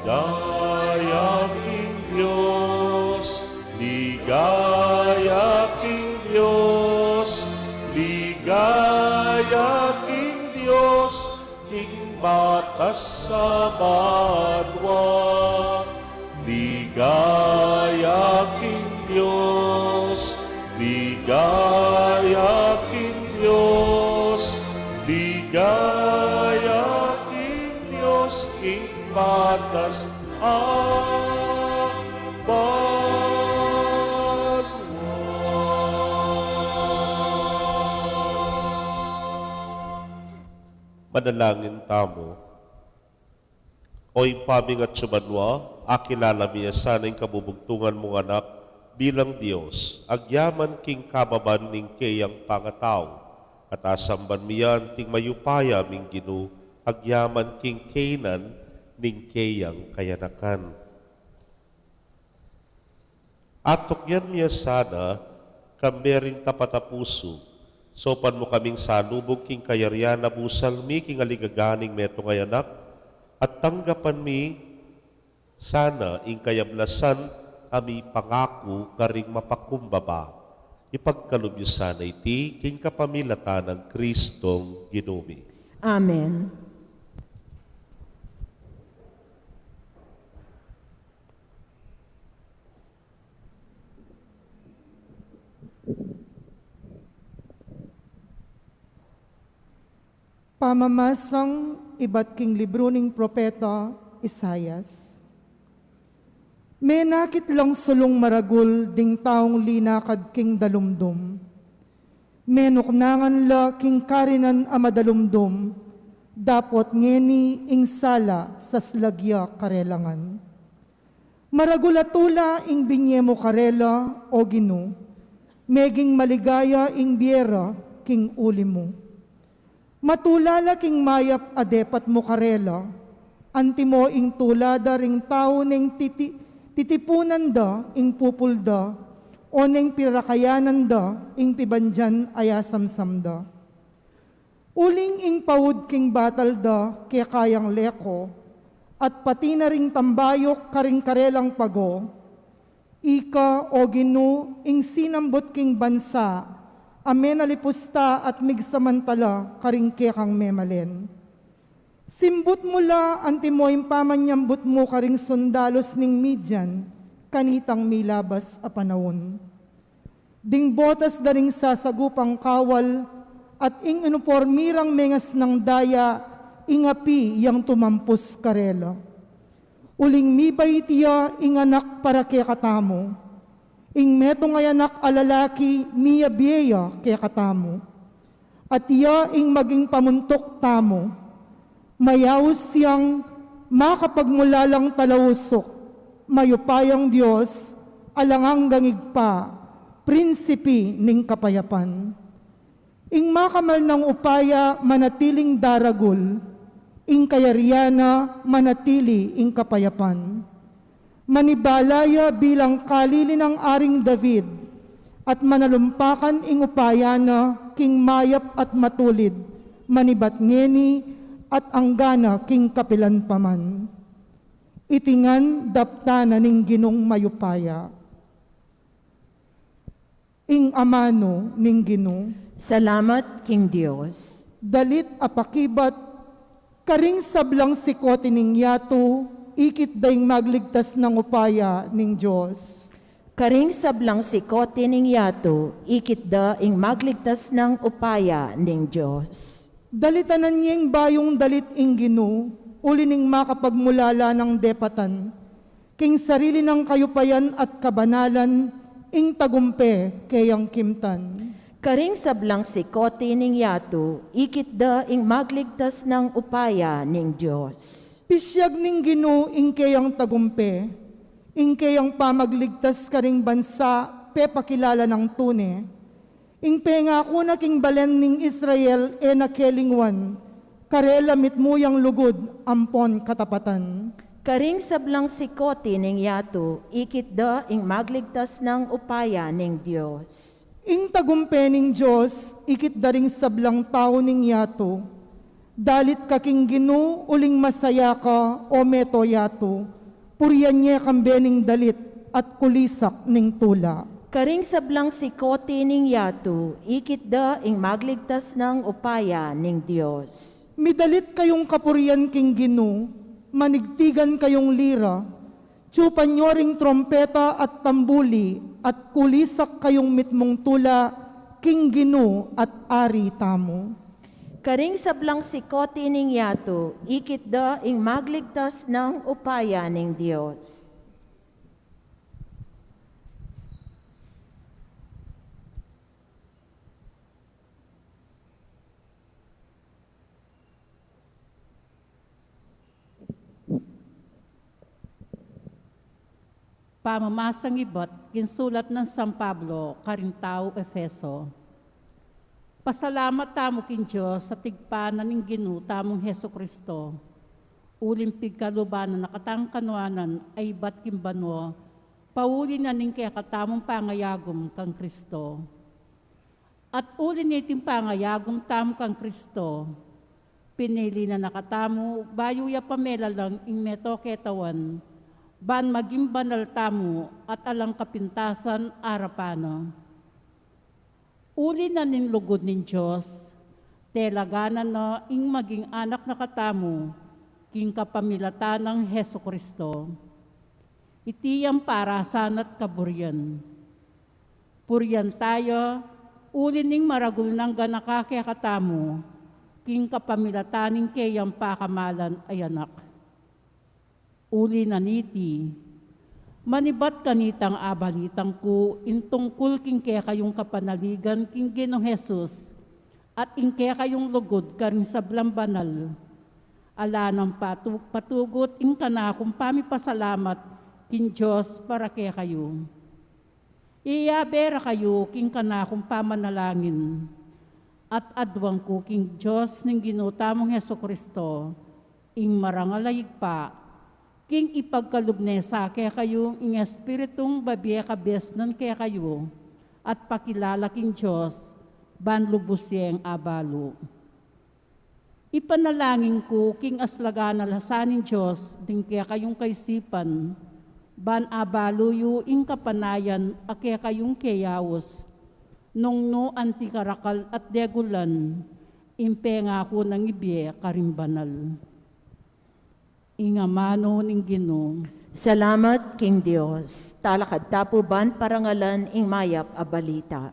Ligaya king Dios, ligaya king Dios, ligaya king Dios, king matas a banua. Ligaya king Dios, ligaya king Dios, ligaya king Dios, king matas a banua. Manalangin tamu. O Ibpa ming atsu banua, akilala mi ya sana ing kabubugtungan mung Anak bilang Dios, agyaman king kababan ning keyang pangatau, at asamban mi ya anting mayupaya ming Ginu, agyaman king keynan ning keyang kayanakan. Atukyan mi ya sana, kambe ring tapat a pusu, saupan mu kaming salubung king kayarian a busal mi king aligaga ning metung a Anak, at tanggapan mi sana ing kayablasan a mipangaku karing mapakumbaba. Ipagkalub yu sana iti king kapamilatan nang Kristong Ginu mi. Amen. Pamamasang ibat king libru ning propeta Isaias. Menakit lang sulung maragul ding taung linakad king dalumdum. Menuknangan la king karinan a madalumdum, dapot ngeni ing sala saslag ya karela ngan. Maragul a tula ing binye mu karela, O Ginu, meging maligaya ing bie ra king uli mu. Matula la king mayap a depat mu karela, antimo ing tula da ring tau neng titi-, titipunan da ing pupul da, o neng pirakayanan da ing pibandian a yasamsam da. Uling ing paud king batal da keka yang leko, at pati na ring tambayuk karing karelang pago, Ika, O Ginu, ing sinambut king bansa a menalipus ta at migsamantala karing kekang memalen. Simbut mu la antimo ing pamanyambut mu karing sundalus ning Midian kanitang milabas a panaun. Ding botas da ring sasagupang kawal at ing inupor mi rang mengasnang daya, ing api yang tumampus karela. Uling mibait ya ing anak para kekatamu. Ing metung a anak a lalaki, miyabie ya kekatamu. At iya ing maging pamuntuk tamu. Mayaus yang makapagmulalang talausuk, mayupayang Dios, alang anggang Ibpa, Prinsipi ning kapayapan. Ing makamal nang upaya manatiling daragul, ing kayarian na manatili ing kapayapan. Manibala ya bilang kalili nang Aring David, at manalumpakan ing upaya na king mayap at matulid, manibat ngeni at anggana king kapilan pa man. Iti ngan daptan na ning Ginung mayupaya. Ing amanu ning Ginu. Salamat king Dios. Dalit a pakibat karing sablang sikoti ning yatu, ikit da ing magligtas nang upaya ning Dios. Karing sablang sikoti ning yatu, ikit da ing magligtas nang upaya ning Dios. Dalitanan yeng bayung dalit ing Ginu, uli ning makapagmulala nang depatan. King sarili nang kayupayan at kabanalan, ing tagumpe keyang kimtan. Karing sablang sikoti ning yatu, ikit da ing magligtas nang upaya ning Dios. Pisyag ning Ginu ing keyang tagumpe, ing keyang pamagligtas karing bansa, pepakilala nang tune. Ing pengaku na king balen ning Israel e na kelingwan, karela mitmu yang lugud ampon katapatan. Karing sablang sikoti ning yatu, ikit da ing magligtas nang upaya ning Dios. Ing tagumpe ning Dios, ikit da ring sablang tau ning yatu. Dalit ka king Ginu, uling masaya ka, o meto yatu, purian ye kambe ning dalit at kulisak ning tula. Karing sablang sikoti ning yatu, ikit da ing magligtas nang upaya ning Dios. Midalit kayung kapurian king Ginu, manigtigan kayung lira, tsupan yo ring trompeta at tambuli, at kulisak kayung mitmung tula king Ginu at Ari tamu. Karing sablang sikoti ning yatu, ikit da ing magligtas nang upaya ning Dios. Pamamasang ibat king sulat nang San Pablo karing tau Efeso. Pasalamat tamu king Dios at Ibpa na ning Ginu tamung Jesucristo, uling pigkaluban na na katang kanuanan a ibat king banua, pauli na ning kekatamung pangayagum kang Cristo. At uli niting pangayagum tamu kang Cristo, pinili na na katamu bayu ya pa melalang ing meto ketawan, ban maging banal tamu at alang kapintasan arapan na. Uli na ning lugud ning Dios, telaganan na ing maging anak na katamu, king kapamilatan nang Jesucristo. Iti yang parasan at kaburian. Purian taya, uli ning maragul nang ganaka kekatamu, king kapamilatan ning keyang pakamalan a Anak. Uli na niti, Manibat kanitang abalitang ku ing tungkul king kekayung kapanaligan king Ginung Jesus, at ing kekayung lugud karing sablang banal. Ala nang patu-, patugut ing kanakung pamipasalamat king Dios para kekayu. Iyabe ra kayu king kanakung pamanalangin, at aduan ku king Dios ning Ginu tamung Jesu-Cristo, ing marangal a Ibpa, king ipagkalub ne sa kekayu ing Espiritung babie kabiasnan kekayu, at pakilala king Dios, ban lubus yeng abalu. Ipanalangin ku king aslagan a lasa ning Dios ding kekayung kaisipan, ban abalu yu ing kapanayan a kekayung keyaus, nung nu anti karakal at degulan, ing pengaku nang ibie karing banal. Ing amanu ning Ginu. Salamat king Dios. Talakad ta pu ban parangalan ing mayap a balita.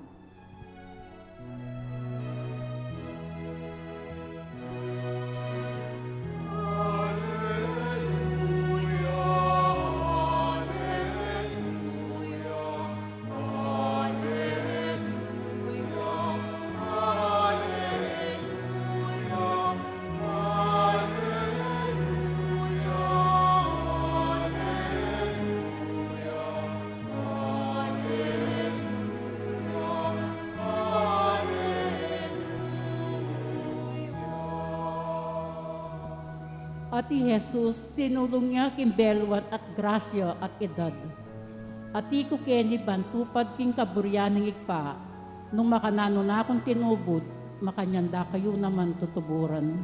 At i Jesus, sinulung ya king beluan at grasya at edad. Ati ku keni ban tupad king kaburian ning Ibpa, nung makananu na kung tinubud, makanyan da kayu naman tutuburan.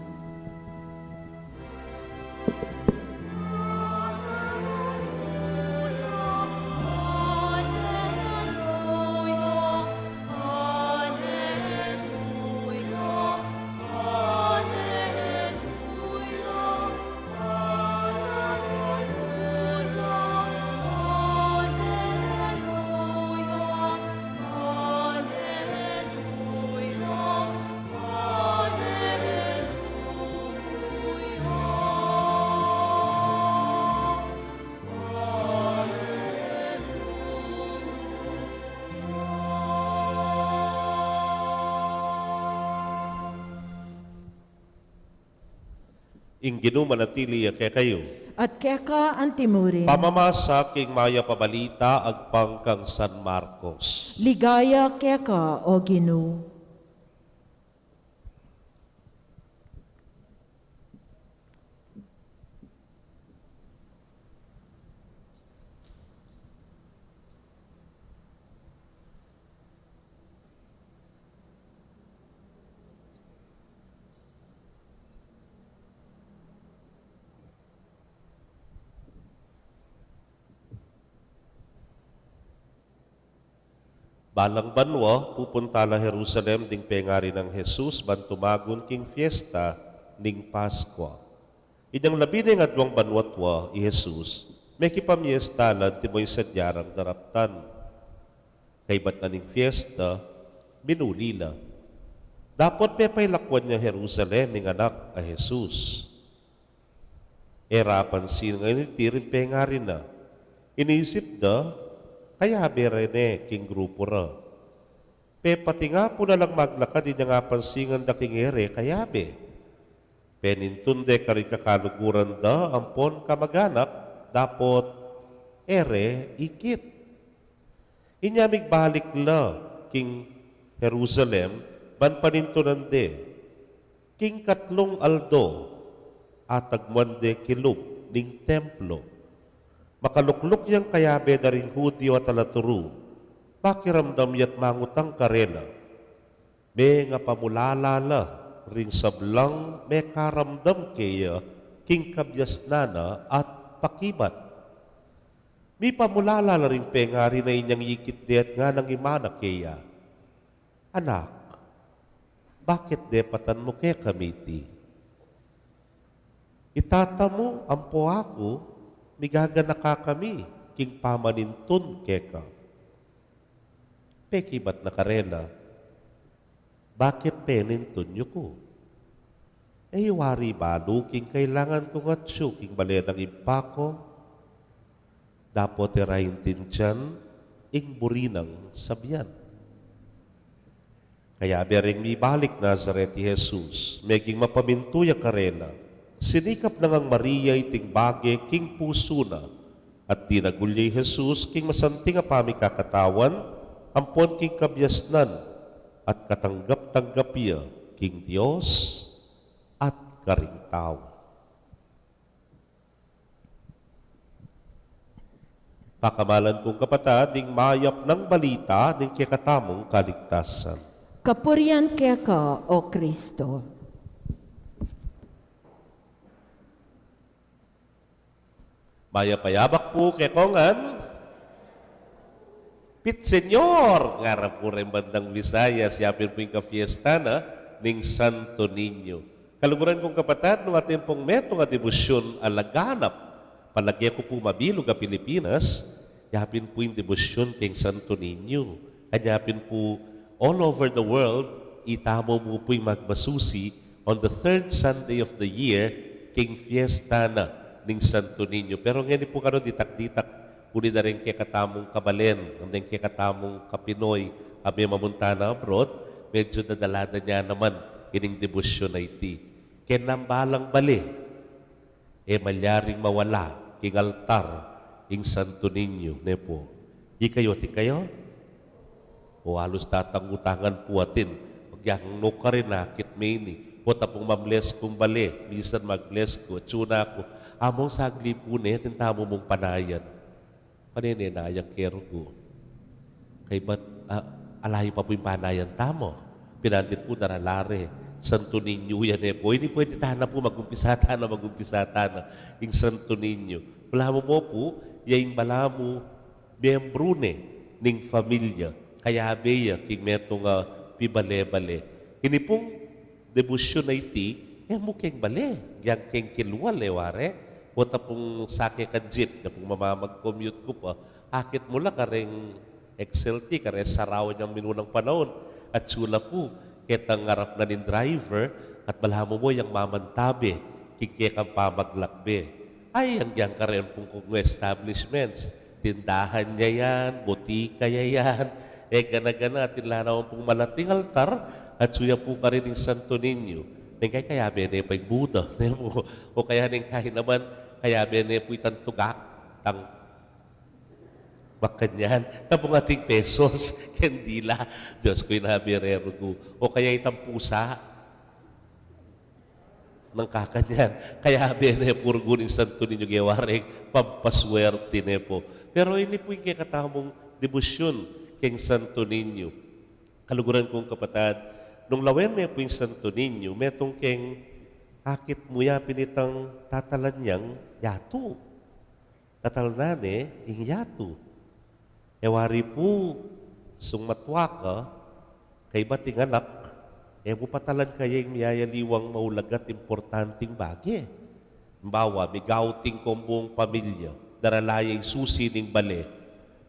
Ing Ginu manatili ya kekayu. At keka antimurin. Pamamasa king mayap a balita agpang kang San Marcos. Ligaya keka, o Ginu. Balang banua, pupunta la Jerusalem ding pengari nang Jesus ban tumagun king fiesta ning Paskua. Inyang labi neng aduang banua tua i Jesus, mekipamiesta la antimo ing sadya rang daraptan. Kaybat na ning fiesta, minuli la. Dapot pepailakuan ne Jerusalem ing anak a Jesus. E ra apansinan iti ring pengari na. Inisip da, kayabe ra ne king grupu ra. Pepati nga pu na lang maglakad inyang apansinan da king e re kayabe. Penintun de karing kakaluguran da ampon kamaganak, dapot e re ikit. Inya migbalik la king Jerusalem ban panintunan de. King katlung aldo, atagmuan de kilub ning templo. Makalukluk yang kayabe da ring Judio a talaturu, pakiramdam ya't mangutang karela. Mengapamulala la ring sablang mekaramdam keya king kabiasnan na at pakibat. Mipamulala la ring pengari na inyang ikit de at nganang imana keya, "Anak, bakit depatan mu kekami iti? I tata mu ampo aku, migaganaka kami king pamanintun keka." Pekibat na karela, "Bakit penintun yu ku? E yu wari balu king kailangan kung atyu king bale nang Ibpa ku? Dapot e ra intindian ing buri nang sabian. Kayabe ring mibalik Nazaret i Jesus, meging mapamintu ya karela. Sinikap na ngang Maria iting bage king pusu na, at dinagul ya i Jesus king masanting a pamikakatawan, ampon king kabiasnan, at katanggap-tanggap ya king Dios at karing tau. Pakamalan kung kapatad, ing mayap nang balita ning kekatamung kaligtasan. Kapurian keka, O Kristo. Mayap a yabak pu kekongan. Pit Señor, ngara pu reng bandang Visayas, yapin pu ing kafiesta na ning Santo Niño. Kaluguran kung kapatad, nung atin pung metung a debosyun a laganap, palage ku pu mabilug a Pilipinas, yapin pu ing debosyun keng Santo Niño. Anya pin pu all over the world, itamu mu pu ing magmasusi on the third Sunday of the year, king fiesta na ning Santo Niño. Pero ngeni pu kanu ditak-ditak, uli da ring kekatamung kabalen, deng kekatamung kapinoy, a memamunta na abroad, medyo dadala da ne naman ining debosyun a iti. Keng nang balang bale, e malyaring mawala king altar ing Santo Niño, ne pu. Ikayu, atin kayu? O, alus tatangutangan pu atin. Pag yang nukarin akit me ini. Pota pung ma-bless kung bale, misan mag-bless ku, atsu na ku. Among sagli pu ne, atin tamu mung panayan. Pane ne nayang kerugu. Kaybat, ah, alayu pa pu ing panayan tamu. Pinandit pu darala re, Santo Niño ya ne pu. Ini pu, e, di tana pu, magumpisa tana, magumpisa tana ing Santo Niño. Balamu mu pu, ya ing balamu miyembru ne ning familia, kayabe ya king metung a pibale-bale. Ini pung debosyun a iti, e mu keng bale, yang keng kilwal, e ware, pota pung sake kang jeep, ya pung mamamag-commute ku pa, akit mu la kareng X L T, kareng sarawan yang minunang panaun, atsu la pu, ketang arap na ning driver, at balamu mu yang mamantabe king kekang pamaglakbe. Ay, yang, yang karen pung kung establishments, tindahan ya yan, botika ya yan, e gana-gana, atin la naman pung malating altar, atsu ya pu karin ing Santo Niño. Neng kaya kayabe ne pa ing Buda, ne pu, o kaya neng kaya naman, kayabe ne pu itang tugak, tang makanyan, tapung ating pesos, keng dila, Diyos ku, inabe re rugu, o kaya itang pusa, nang kakanyan. Kayabe ne pu rugu ning Santo Niño, e ware, pampaswerte ne pu. Pero ini pu ing kekatamung debosyun keng Santo Niño. Kaluguran kung kapatad, nung lawen me pu ing Santo Niño, metung keng akit mu ya pin itang tatalan yang yatu. Tatalnan ne ing yatu. E wari pu, sung matua ka, kaybat ing anak, e mu patalan kaya ing miyayaliwang maulaga at importanting bage. Halimbawa, mig-outing kong buong pamilya, darala ya ing susi ning bale.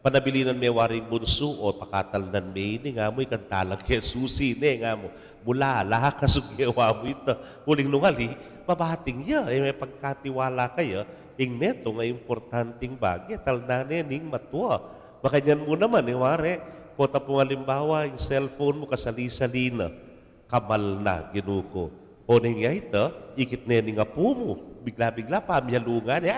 Panabilinan me wari ing bunsu, o pakatalnan me ini, nga mu, ikanta lang ke susi ne, nga mu. Mula ala ka, sung gewa mu ita. Uling nung ali, mabating ya, e me pagkatiwala kaya, ing metung a importanting bage, talnan ne ning matua. Makanyan mu naman, e ware, pota pung alimbawa, ing cellphone mu kasali-sali na, kamal na, Ginu ku. O neng ya ita, ikit ne ning apu mu, bigla-bigla, pamyalungan, e,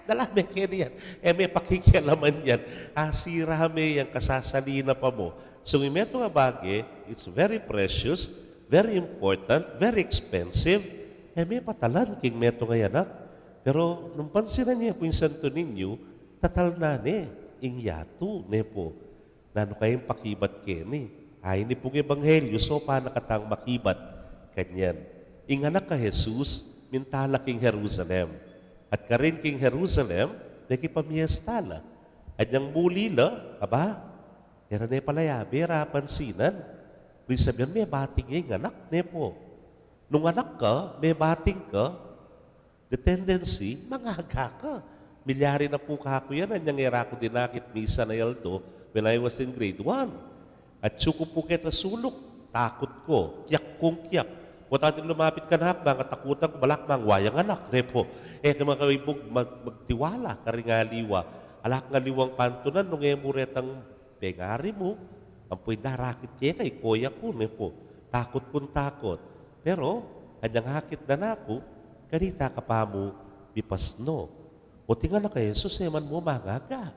dala me keni yan. E me pakikialaman yan. Asira me yang kasasali na pa mu. Sung ing metung a bage, it's very precious, very important, very expensive, e me patalan king metung a anak. Pero nung pansinan ye pu ing Santo Niño, tatalnan ne ing yatu, ne pu. Nanu kaya ing pakibat keni? Ay, ini pung ebanghelyo, saupan na katang makibat kanyan. Ing anak a Jesus, minta la king Jerusalem. At karin king Jerusalem, mekipamiesta la. Anyang muli la, aba, e ra ne pala yabe, e ra pansinan. Ibig sabihin, mebating ya ing anak, ne pu. Nung anak ka, mebating ka, the tendency, mangaga ka. Milyari na pu kaku yan, anyang e ra ku dinakit misan a aldo, when I was in grade one. Atsu ku pu keta suluk, takut ku, kiyak kung kiyak. Pota atin lumapit kanaku, mangatakutan ku, balak mangwa yang anak, ne pu. E ke makaibug mag-, magtiwala karing aliwa. Ala kang aliwang pantunan nung e mu retang pengari mu, ampo ing darakit keka, ikoya ku, ne pu. Takut kung takut. Pero anyang akit da na ku, kanita ka pa mu mipasno. O, ing anak a Jesus e man mu mangaga.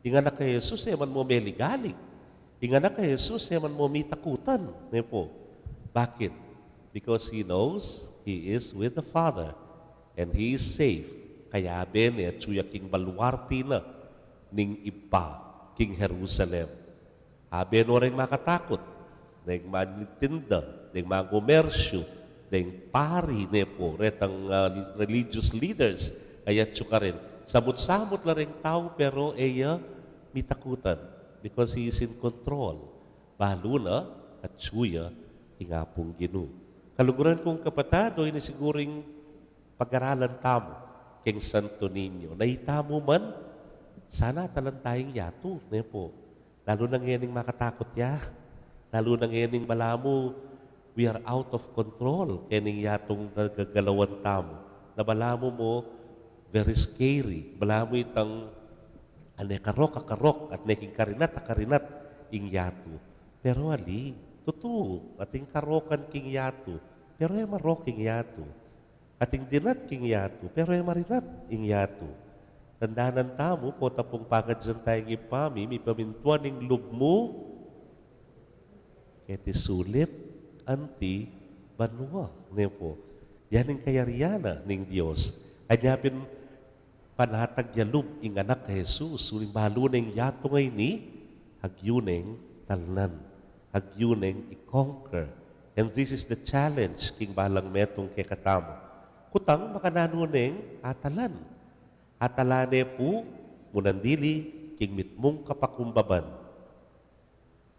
Ing anak a Jesus e man mu meligalig. Ing anak a Jesus e man mu mitakutan, ne pu. Bakit? Because he knows he is with the Father and he is safe. Kaya abe ne, atyu ya king baluarte na ning Ibpa, king Jerusalem. Abe no reng makatakut, deng manitinda, deng mangumersyu, deng pari, ne pu, retang, ah, religious leaders, kaya atyu karin. Samut-samut la reng tau, pero e ya mitakutan, because he is in control. Balu na, atyu ya ing Apung Ginu. Kaluguran kung kapatad, o ini siguru ing pag-aralan tamu keng Santo Niño. Na itamu man, sana atalan taya ing yatu, ne pu. Lalu na ngening makatakut ya. Lalu na ngening balamu, we are out of control kening yatung gagalawan tamu. Na balamu mu, very scary. Balamu itang ane karok a karok at ne king karinat a karinat ing yatu. Pero ali, tutu, ating karokan king yatu. Pero e marok ing yatu. Ating dinat king yatu, pero e marinat ing yatu. Tandanan tamu, potang pangadyan taya king Ibpa mi, mipamintuan ing lub mu keti sulip anti banua, ne pu. Yan ing kayarian na ning Dios. Anya pin panatag ya lub ing Anak a Jesus, uling balu neng yatu ngeni, agyu neng talnan, agyu neng i-conquer. And this is the challenge king balang metung kekatamu. Kutang makananu neng atalan? Atalan ne pu, munang dili, king mitmung kapakumbaban.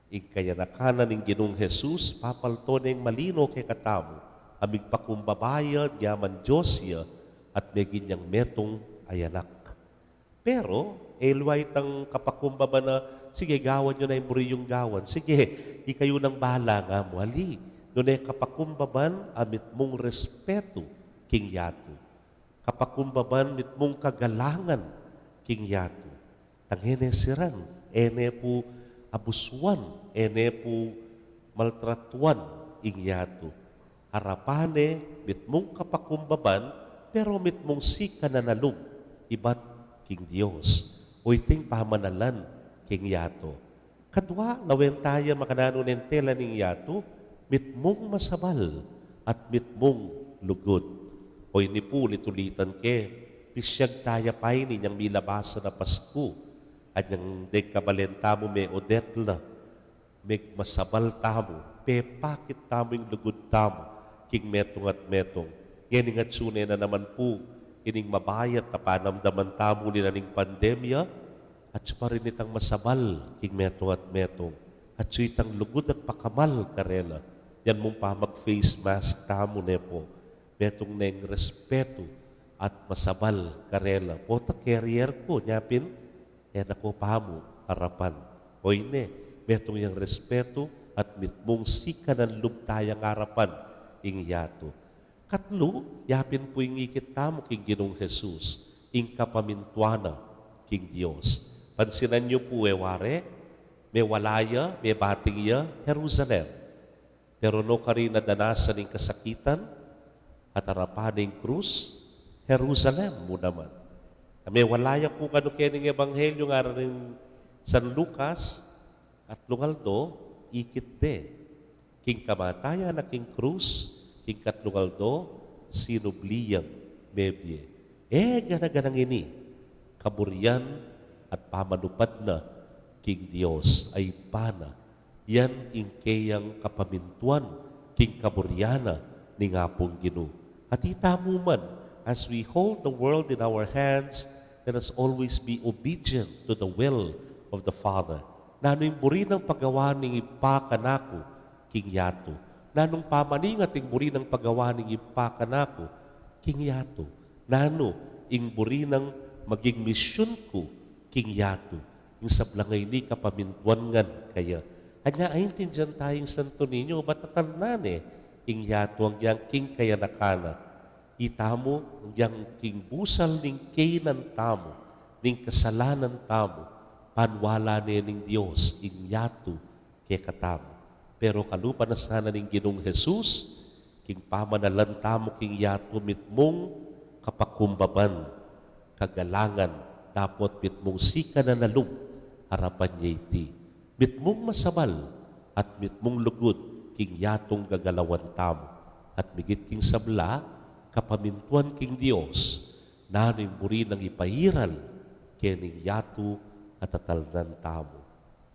Ing kayanakan na ning Ginung Jesus, papalto neng malino kekatamu, a migpakumbaba ya, yaman Dios ya, at meging yang metung a anak. Pero, e aliwa itang kapakumbaban na, sige, gawan yu na ing buri yung gawan. Sige, ikayu nang bahala, nga mu. Ali, nune kapakumbaban a mitmung respetu king yatu. Kapakumbaban mitmung kagalangan king yatu. Tang e ne siran, e ne pu abusuan, e ne pu maltratuan ing yatu. Arapan ne mitmung kapakumbaban, pero mitmung sikanan a lub ibat king Dios. O iting pamanalan king yatu. Kadua, lawen taya makananu neng tela ning yatu, mitmung masabal at mitmung lugud. O ini pu, ulit-ulitan ke, pisyag taya pa ini inyang milabasan a Pasku. Anyang deng kabalen tamu me-Odette la, megmasabal tamu, pepakit tamu ing lugud tamu king metung at metung. Ngening atyu ne na naman pu ining mabayat a panamdaman tamu uli na ning pandemya, atyu pa rin itang masabal king metung at metung. Atyu itang lugud at pakamal karela. Yan mung pamag-face mask tamu, ne pu. Metung neng respetu at masabal karela. Potang carrier ku, nya pin, e na ko pa mu arapan. O ini, metung yang respetu at mitmung sikanan lub tayang arapan ing yatu. Katlu, yapin pu ing ikit tamu king Ginung Jesus, ing kapamintuan na king Dios. Pansinan yu pu, e wari, mewala ya, mebating ya Jerusalem. Pero nukarin na danasan ing kasakitan at arapan ing krus, Jerusalem mu naman. Mewala ya pu kanu kening ebanghelyu ngaran ning San Lucas, katlung aldo, ikit de. King kamatayan na king krus, king katlung aldo, sinubli yang mebie. E gana-ganang ini, kaburian at pamanupad na king Dios a Ibpa na. Yan ing keyang kapamintuan king kaburian na ning Apung Ginu. At itamu man, as we hold the world in our hands, let us always be obedient to the will of the Father. Nanu ing buri nang pagawa ning Ibpa kanaku king yatu? Nanung pamaningat ing buri nang pagawa ning Ibpa kanaku king yatu? Nanu ing buri nang maging misyun ku king yatu? Ing sablang a ini kapamintuan ngan kaya. Anya, aintindian taya ing Santo Niño, bat atalnan ne ing yatu agyang king kayanakan na. Itamu, agyang king busal ning keynan tamu, ning kasalanan tamu, panwala ne ning Dios ing yatu kekatamu. Pero kalupa na sana ning Ginung Jesus, king pamanalan tamu king yatu, mitmung kapakumbaban, kagalangan, dapot mitmung sikanan a lub arapan ya iti. Mitmung masabal at mitmung lugud king yatung gagalawan tamu, at migit king sabla, kapamintuan king Dios, nanu ing buri nang ipairal kening yatu a tatalnan tamu.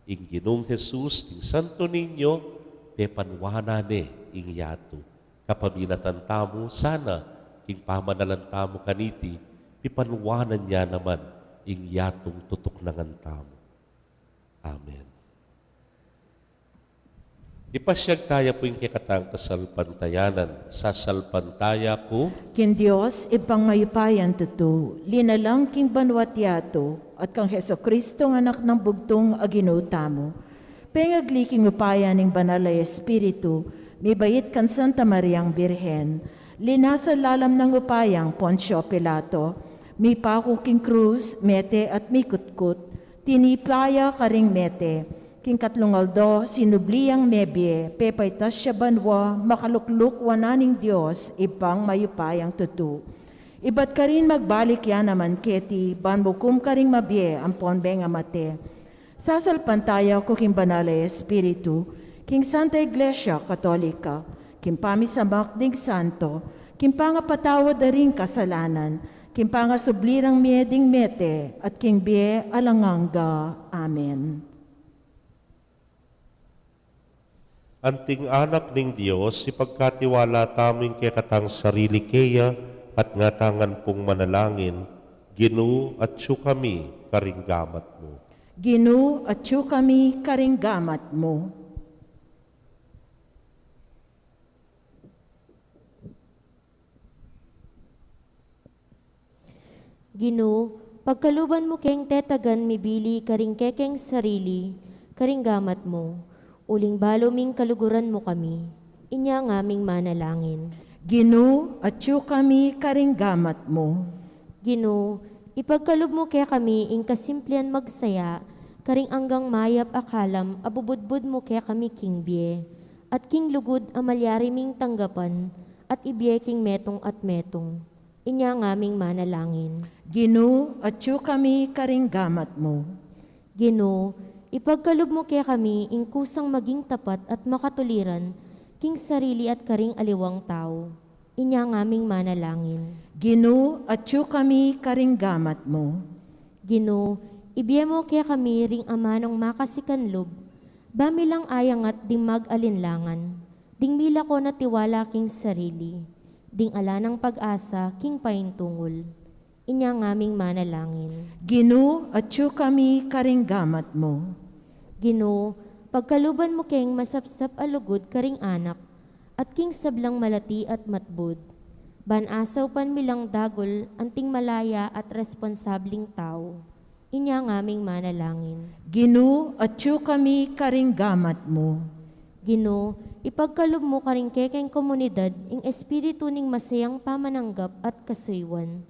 Ing Ginung Jesus, ing Santo Niño, pepanwanan ne ing yatu. Kapamilatan tamu sana king pamanalan tamu kaniti, pipanwanan ya naman ing yatung tutuknangan tamu. Amen. Ipasyag taya pu ing kekatang kasalpantayanan. Sasalpantaya ku king Dios, Ibpang mayupayang tutu, linalang king banua't yatu, at kang Jesucristo, Anak nang bugtung a Ginu tamu. Pengagli king upaya ning Banal a Espiritu, mibait kang Santa Mariang Birhen, linasa lalam nang upayang Poncio Pilato, mipaku king krus, mete at mikutkut, tinipa ya karing mete, king katlung aldo sinubli yang mebie, pepaitas ya banua, makalukluk wanan ning Dios, Ibpang mayupayang tutu. Ibat karin magbalik ya naman keti, ban mukum karing mabie ampon benga mate. Sasalpantaya ku king Banal a Espiritu, king Santa Iglesia Katolika, king pamisamak ding santo, king pangapatawad da ring kasalanan, king pangasubli rang mie ding mete, at king bie alang angga. Amen. Anting anak ning Dios, ipagkatiwala tamu ing kekatang sarili keya, at ngatangan pung manalangin. Ginu, atyu kami karing gamat mu. Ginu, atyu kami karing gamat mu. Ginu, pagkaluban mu keng tetagan mibili karing kekeng sarili, karing gamat mu, uling balu ming kaluguran mu kami. Inya ngaming manalangin. Ginu, atyu kami karing gamat mu. Ginu, ipagkalub mu kekami ing kasimplian magsaya, karing anggang mayap a kalam a bubudbud mu kekami king bie, at king lugud a malyari ming tanggapan, at ibie king metung at metung. Inya ngaming manalangin. Ginu, atyu kami karing gamat mu. Ginu, ipagkalub mu kekami ing kusang maging tapat at makatuliran king sarili at karing aliwang tau. Inya ngaming manalangin. Ginu, atyu kami karing gamat mu. Ginu, ibie mu kekami ring amanung makasikanlub, ba mi lang ayangat ding mag-alinlangan, ding milako na tiwala king sarili, ding ala nang pag-asa king paintungul. Inya ngaming manalangin. Ginu, atyu kami karing gamat mu. Ginu, pagkaluban mu keng masapsap a lugud karing anak, at king sablang malati at matbud, ban asaupan mi lang dagul anting malaya at responsabling tau. Inya ngaming manalangin. Ginu, atyu kami karing gamat mu. Ginu, ipagkalub mu karing kekeng komunidad ing espiritu ning masayang pamananggap at kasuyuan,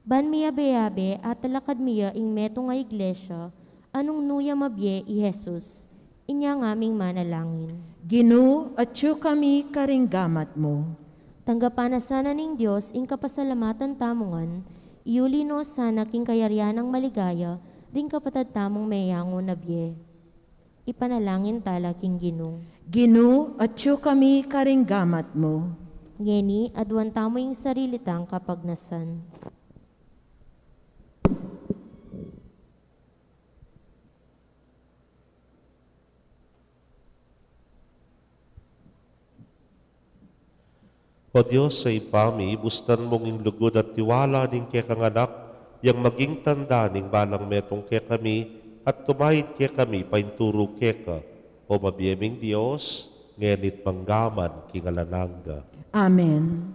ban miyabe-yabe a talakad mi ya ing metung a iglesia a nung nu ya mabie i Jesus. Inya ngaming manalangin. Ginu, atyu kami karing gamat mu. Tanggapan na sana ning Dios ing kapasalamatan tamu ngan, iyuli no sana king kayarian nang maligaya ring kapatad tamung meyangu na bie. Ipanalangin tala king Ginu. Ginu, atyu kami karing gamat mu. Ngeni, aduan tamu ing sarili tang kapagnasan. O Dios a Ibpa mi, bustan mung ing lugud at tiwala ning kekang Anak, yang maging tanda ning balang metung kekami, at tumaid kekami painturu keka, o mabie ming Dios, ngeni't manggaman king alang angga. Amen.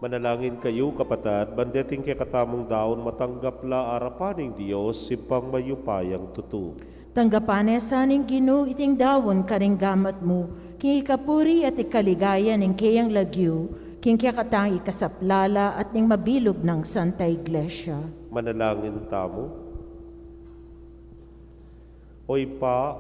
Manalangin kayu, kapatad, ban deting kekatamung daun matanggap la arapan ning Dios, Ibpang mayupayang tutu. Tanggapan na sa ning Ginu iting daun karing gamat mu, king ikapuri at ikaligaya ning keyang lagyu, king kekatang ikasaplala at ning mabilug nang Santa Iglesia. Manalangin tamu. O Ibpa,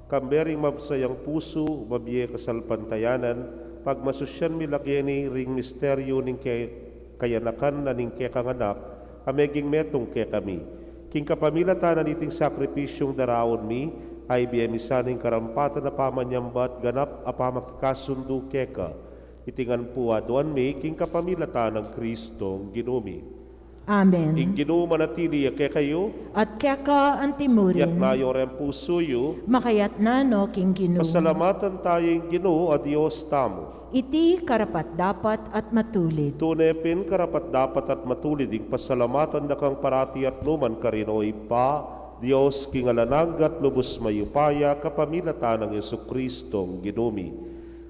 kambe ring mabsayang pusu, mabie kasalpantayanan, pagmasusyan mi la keni ring misteryu ning ke-, kayanakan na ning kekang Anak, a meging metung kekami. King kapamilatan na niting sakripisyung daraun mi, a ibie mi sa ning karampatan a pamanyambat ganap a pamakikasundu keka. Iti ngan pu aduan mi king kapamilatan nang Kristong Ginu mi. Amen. Ing Ginu manatili ya kekayu. At keka antimurin. Itas yu reng pusu yu. Makatas na no king Ginu. Pasalamatan tamu ing Ginu a Dios tamu. Iti karapat-dapat at matulid. Tune pin karapat-dapat at matulid ing pasalamatan da kang parati at nukarin man, O Ibpa, Dios king alang angga at lubus mayupaya, kapamilatan nang Jesukristong Ginu mi.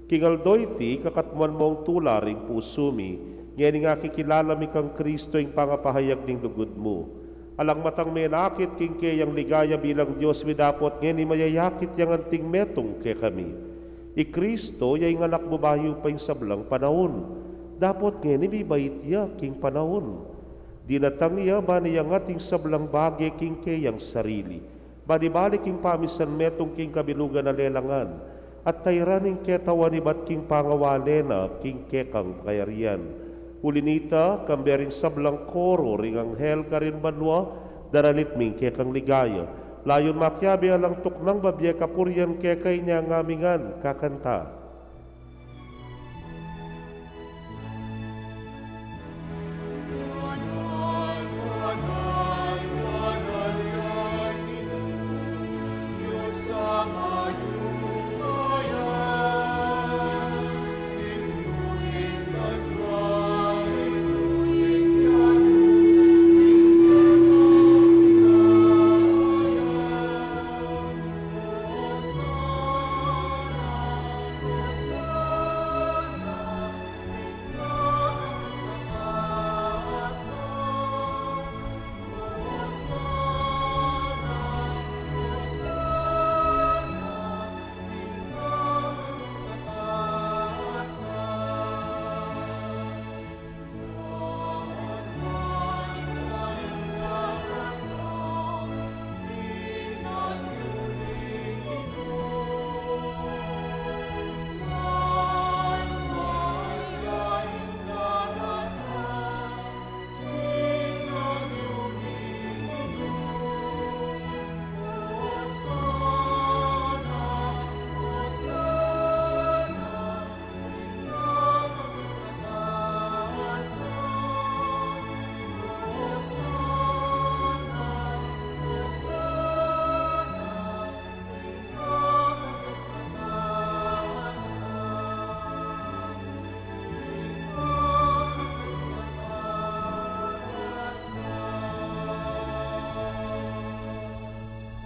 King aldo iti, kakatmuan mung tula ring pusu mi, ngening akikilala mi kang Kristo ing pangapahayag ning lugud mu. Alang matang menakit king keyang ligaya bilang Dios mi, dapot ngeni mayayakit yang anting metung kekami. I Kristo ya ing Anak mu bayu pa ing sablang panaun. Dapot ngeni mibait ya king panaun. Dinatang ya ban iyangat ing sablang bage king keyang sarili. Ban ibalik ing pamisan metung king kabilugan a lelangan, at tairan ing ketawan ibat king pangawale na king kekang kayarian. Uli nita, kambe ring sablang koro ring anghel karin banua, daralit mi ing kekang ligaya. Layun makiabe alang tuknang babie kapurian keka, inya ngami ngan kakanta.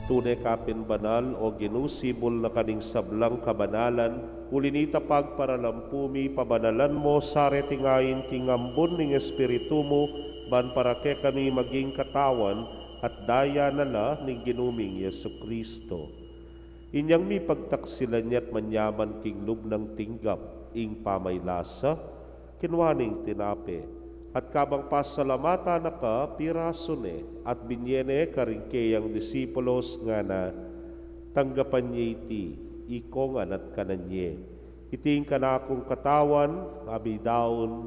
Tune ka pin banal, O Ginu, sibul na ka ning sablang kabanalan, uli nita pagparalampu mi, pabanalan mu sa reting ain king ambun ning Espiritu mu, ban para kekami maging katawan at daya na la ning Ginu ming Jesucristo. Inyang mipagtaksilan ya't manyaman king lub nang tinggap ing pamaylasa, kinua ne ing tinape, at kabang pasalamatan na ka, pirasu ne, at binye ne karing keyang disipulos, ngana, tanggapan ye iti, ikongan at kanan ye. Iti ing kanakung katawan, a midaun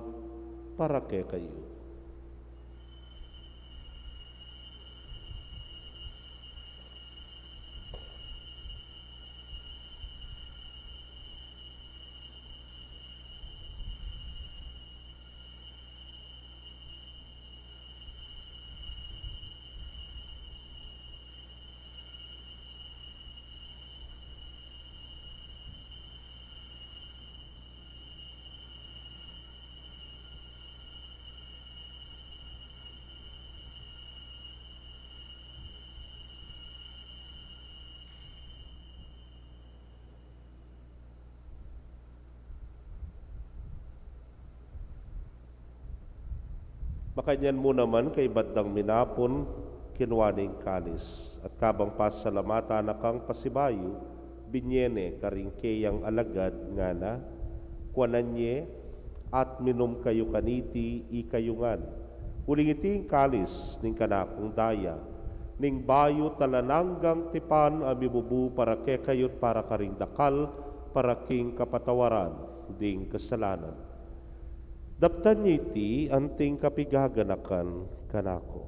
para kekayu. Kanyan mu naman kaibat dang minapun, kinua ne ing kalis, at kabang pasalamatan na kang pasibayu, binye ne karing keyang alagad, ngana: Kuanan ye, at minum kayu kaniti ikayu ngan. Uling iti ing kalis ning kanakung daya, ning bayu at alang anggang tipan a mibubu para kekayu at para karing dakal, para king kapatawaran ding kasalanan. Daptan ye iti anting kapigaganakan kanaku.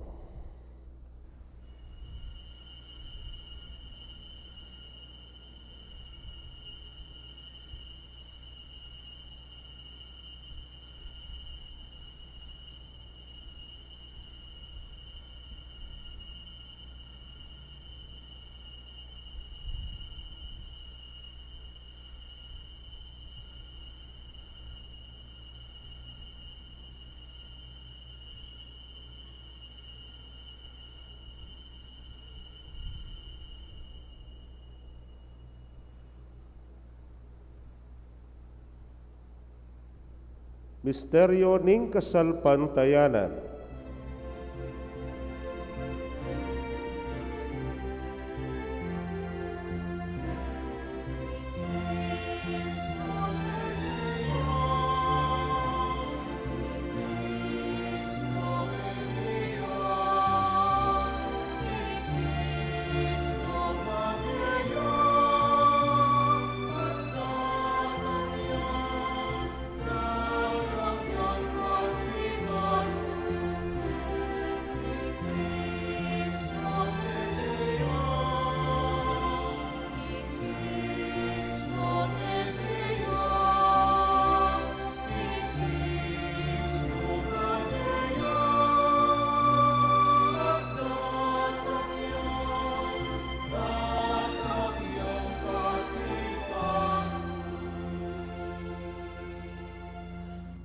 Misteryo ning kasalpantayanan.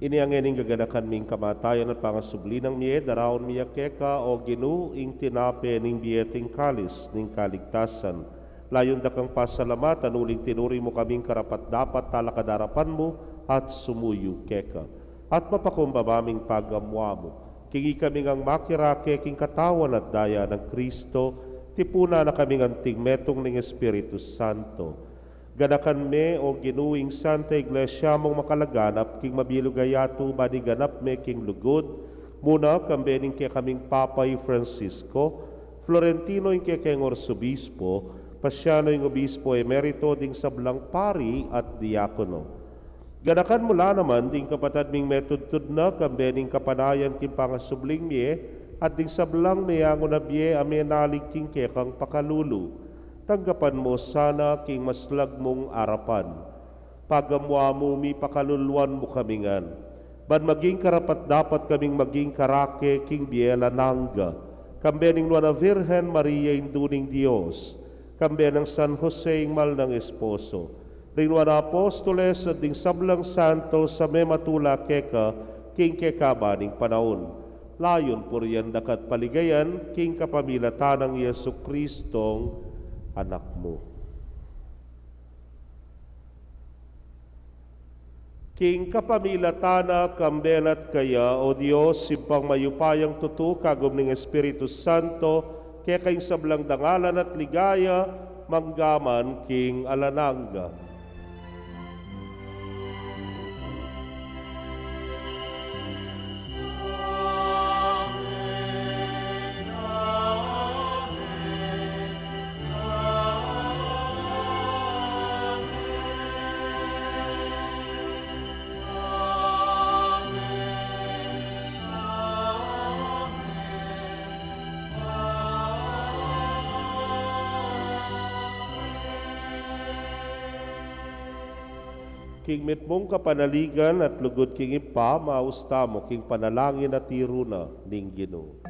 Ini ngeni ing gaganakan ming kamatayan at pangasubli nang mie, daraun mi ya keka, o Ginu, ing tinape ning bie at ing kalis ning kaligtasan. Layun da kang pasalamatan uling tinuri mu kaming karapat-dapat talakad king arapan mu at sumuyu keka. At mapakumbaba ming pagamuan mu king ikami ngang makirake king katawan at daya nang Kristo, tipunan na kaming anting metung ning Espiritu Santo. Ganakan me, o Ginu, ing Santa Iglesia mung makalaganap king mabilug a yatu, ban iganap me king lugud mu na, kambe ning kekaming Papa i Francisco, Florentino ing kekeng Arsobispo, Paciano ing Obispo Emerito, ding sablang pari at diakono. Ganakan mu la naman ding kapatad ming metudtud na, kambe ning kapanayan king pangasubling mie, at ding sablang meangu na bie a menalig king kekang pakalulu. Tanggapan mu sana king maslag mung arapan. Pagamuan mu mi, pakaluluan mu kami ngan, ban maging karapat-dapat kaming maging karake king bie alang angga, kambe ning Nuan a Virgen Maria, Indu ning Dios, kambe nang San Jose ing mal nang esposo, ring Nuan a Apostoles at ding sablang santos a mematula keka king kekaban ning panaun. Layun purian da ka at paligayan king kapamilatan nang Jesucristong Anak mu. King kapamilatan na, kambe na at kaya, o Dios, Ibpang mayupayang tutu, kagum ning Espiritu Santo, keka ing sablang dangalan at ligaya, mangga man king alang angga. King mitmung kapanaligan at lugud king Ibpa, maus tamu king panalangin a tiru na ning Ginu.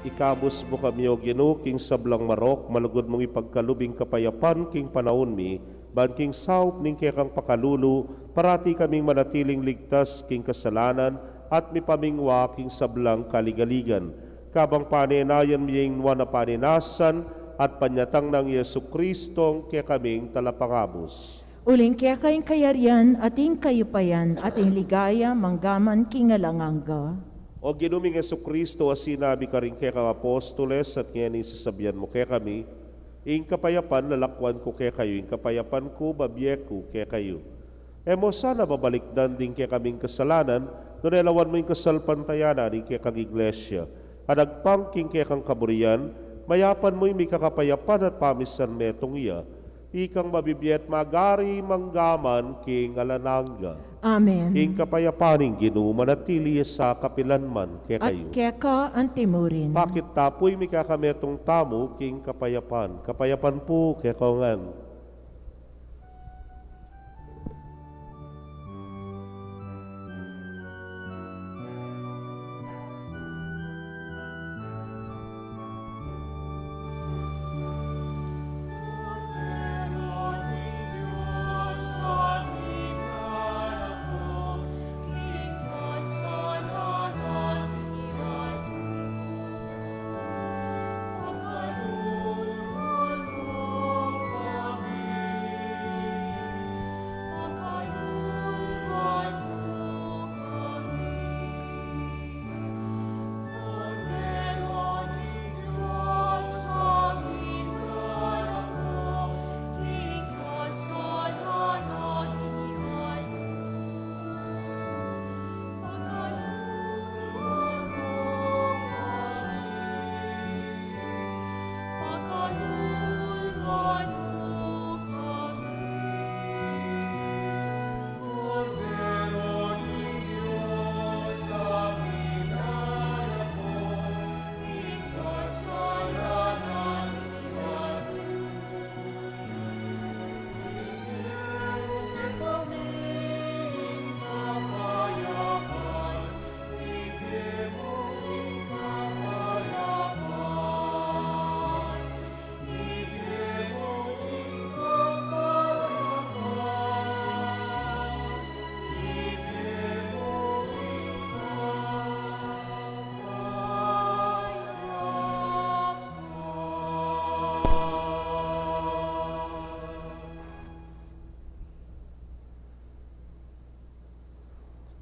Ikabus mu kami, O Ginu, king sablang marok, malugud mung ipagkalub ing kapayapan king panaun mi, ban king saup ning kekang pakalulu, parati kaming manatiling ligtas king kasalanan, at mipamingwa king sablang kaligaligan. Kabang panenayan mi ing nuan a panenasan, at panyatang nang Jesucristong kekaming talapangabus. Uling keka ing kayarian, at ing kayupayan, at ing ligaya, mangga man king alang angga. O Ginu ming Jesucristo, a sinabi karing kekang apostoles, at ngeni sasabian mu kekami, ing kapayapan lalakwan ku kekayu, ing kapayapan ku babie ku kekayu. E mu sana babalikdan ding kekaming kasalanan, nune lawan mu ing kasalpantayanan ning kekang iglesia. At agpang king kekang kaburian, mayapan mu ing mikakapayapan at pamisan metung ya, ikang mabibie at magari mangga man king alang angga. Amen. Ing kapayapan ning Ginu manatili ya sa kapilan man kekayu. At keka anti murin. Pakit ta pu ing mikakametung tamu king kapayapan. Kapayapan pu kekayu ngan.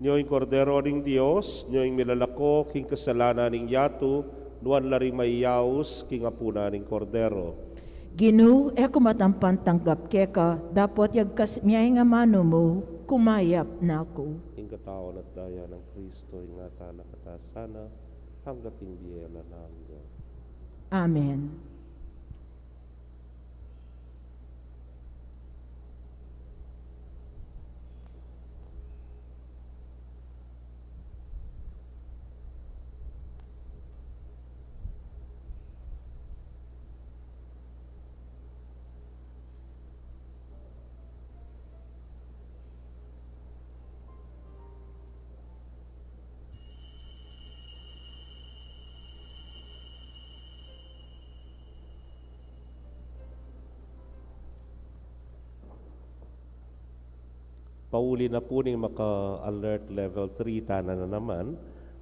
Nyo ing Kordero ning Dios, nyo ing milalako king kasalanan ning yatu, nuan la ring maiyaus king apunan ning Kordero. Ginu, e ku matampan tanggap keka, dapot yagkas mya ing amanu mu, kumayap na ku. Ing katawan at daya nang Kristo, ingatan na kata sana, angga king bie alang angga. Amen. Pauli na pu ning maka-alert level three, tana na naman,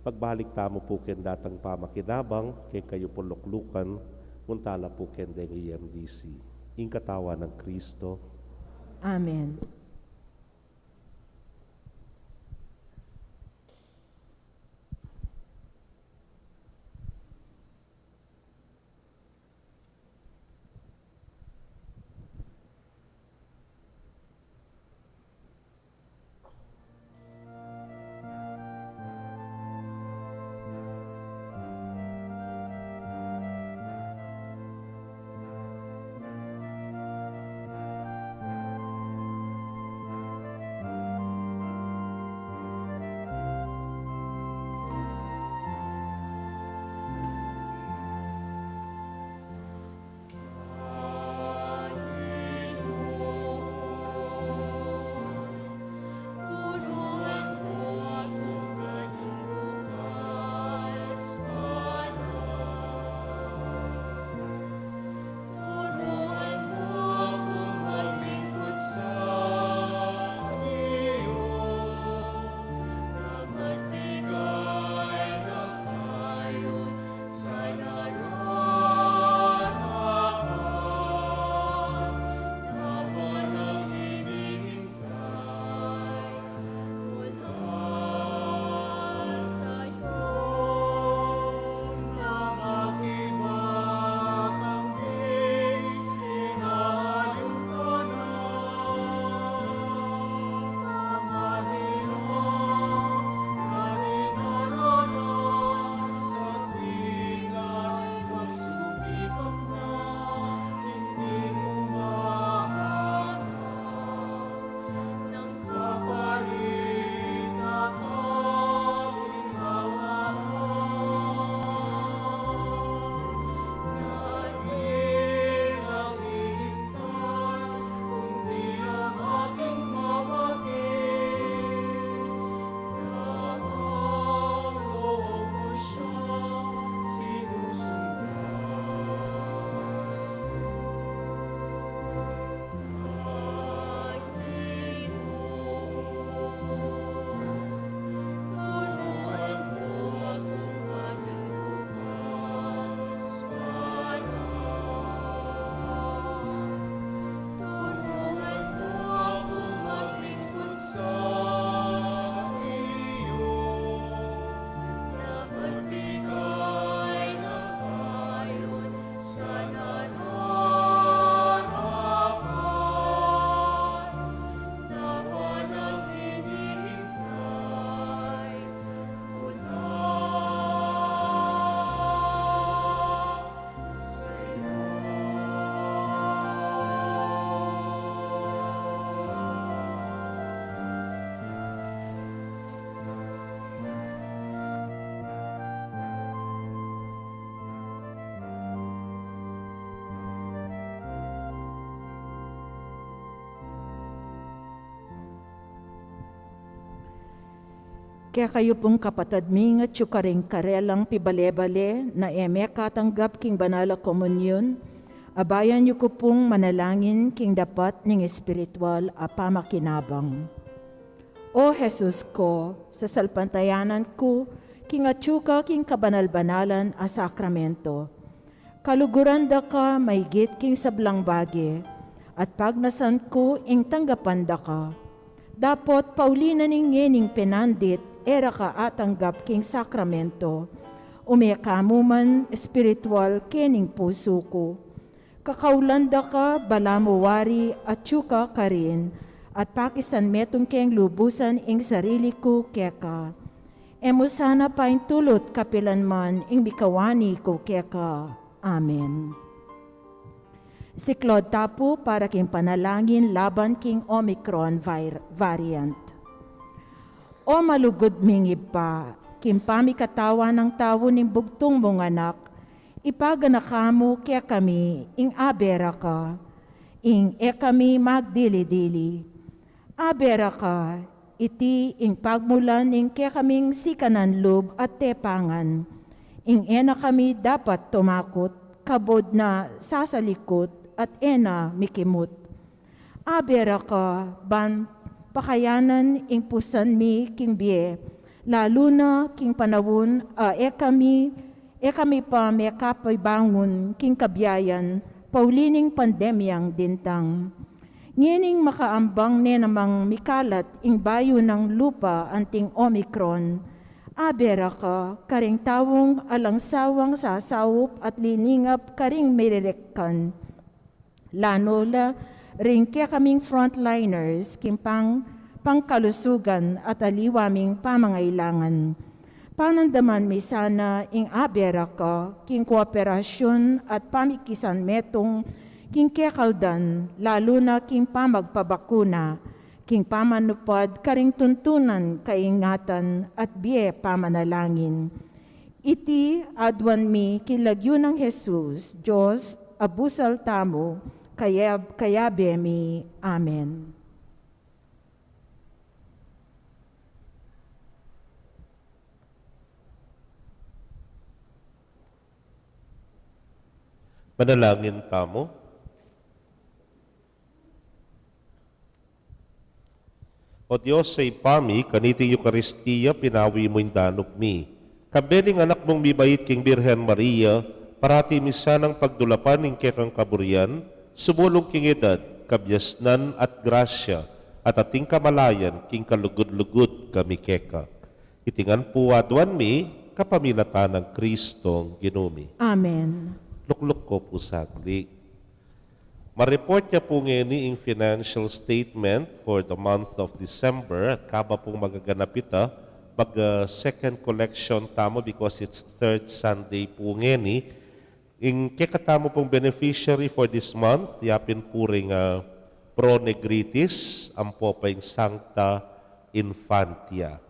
pagbalik tamu pu keng datang pamakinabang, keng kayu pung luklukan, munta la pu keng deng E M D C. Ing katawan nang Kristo. Amen. Kekayu pung kapatad mi ngan atyu karing karelang pibale-bale na e mekatanggap king banal a komunyon, abayan yu ku pung manalangin king dapat ning espiritual a pamakinabang. O Jesus ku, sasalpantayanan ku king atyu ka king kabanal-banalan a sakramento. Kaluguran da ka maigit king sablang bage, at pagnasan ku ing tanggapan da ka. Dapot pauli na ning ngening penandit e ra ka atanggap king sakramento, ume ka mu man espiritual kening pusu ku. Kakaulan da ka balamu wari atyu ka karin, at pakisanmetung keng lubusan ing sarili ku keka. E mu sana paintulut kapilan man ing mikawani ku keka. Amen. Siklaud ta pu para king panalangin laban king Omicron vir-, variant. O malugud ming Ibpa, king pamikatawan nang tau ning bugtung mung Anak, ipaganaka mu kekami ing Abe ra ka, ing e kami magdili-dili. Abe ra ka, iti ing pagmulan ning kekaming sikanan lub at tepangan, ing e na kami dapat tumakut, kabud na sasalikut, at e na mikimut. Abe ra ka, ban pakayanan ing pusan mi king bie, lalu na king panaun a e kami, e kami pa mekapabangun king kabiayan, pauli ning pandemyang dintang. Ngening makaambang ne namang mikalat ing bayu nang lupa anting Omicron, Abe ra ka karing taung alang sawang sasaup at liningap karing mirerekkan. Lalo na ring kekaming frontliners, king pang-, pangkalusugan at aliwa ming pamangailangan. Panandaman mi sana ing Abe ra ka king kooperasyun at pamikisanmetung king kekaldan, lalu na king pamagpabakuna, king pamanupad karing tuntunan kaingatan at bie pamanalangin. Iti aduan mi king lagyu nang Jesus, Dios a busal tamu, kaya, kayabe mi. Amen. Manalangin tamu. O Dios a Ibpa mi, kaniting Eukaristia pinawi mu ing danup mi. Kambe ning Anak mung mibait king Birhen Maria, parati mi sanang pagdulapan ing kekang kaburian, sumulung king edad, kabiasnan at grasya, at ating kamalayan king kalugud-lugud kami keka. Iti ngan pu aduan mi, kapamilatan nang Kristong Ginu mi. Amen. Lukluk ko pu sagli. Ma-report ya pu ngeni ing financial statement for the month of December, at kaba pung magaganap ita, mag, uh, second collection tamu because it's third Sunday pu ngeni. Ing kekatamu pung beneficiary for this month, yapin pu ring, uh, Pro Negritis, ampo pa ing Sancta Infantia.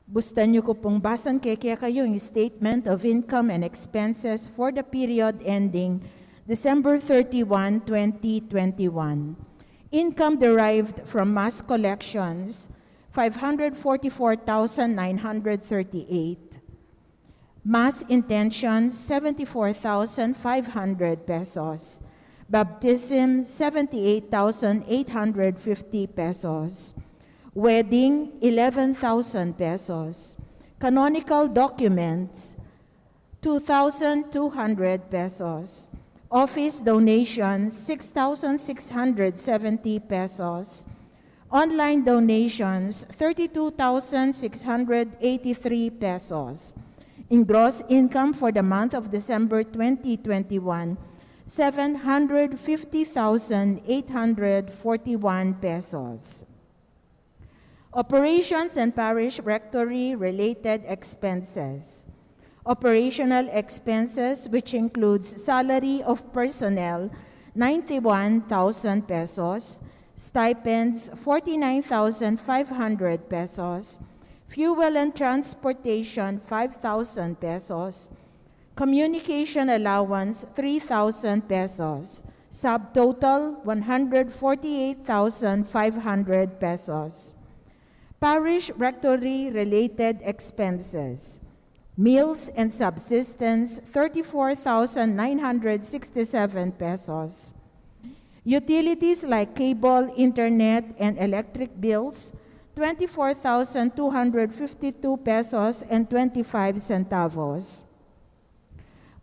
Bustan yu ku pung basan keke kayu ing statement of income and expenses for the period ending December thirty-one, twenty twenty-one. Income derived from mass collections, five hundred forty-four thousand nine hundred thirty-eight. Mass intention, seventy-four thousand five hundred pesos. Baptism, seventy-eight thousand eight hundred fifty pesos. Wedding, eleven thousand pesos. Canonical documents, two thousand two hundred pesos. Office donations, six thousand six hundred seventy pesos. Online donations, thirty-two thousand six hundred eighty-three pesos. In gross income for the month of December twenty twenty-one, seven hundred fifty thousand eight hundred forty-one pesos. Operations and parish rectory related expenses. Operational expenses, which includes salary of personnel, ninety-one thousand pesos, stipends, forty-nine thousand five hundred pesos, fuel and transportation, five thousand pesos, communication allowance, three thousand pesos. Subtotal, one hundred forty-eight thousand five hundred pesos. Parish rectory related expenses. Meals and subsistence, thirty-four thousand nine hundred sixty-seven pesos. Utilities like cable, internet, and electric bills, twenty-four thousand two hundred fifty-two pesos and twenty-five centavos.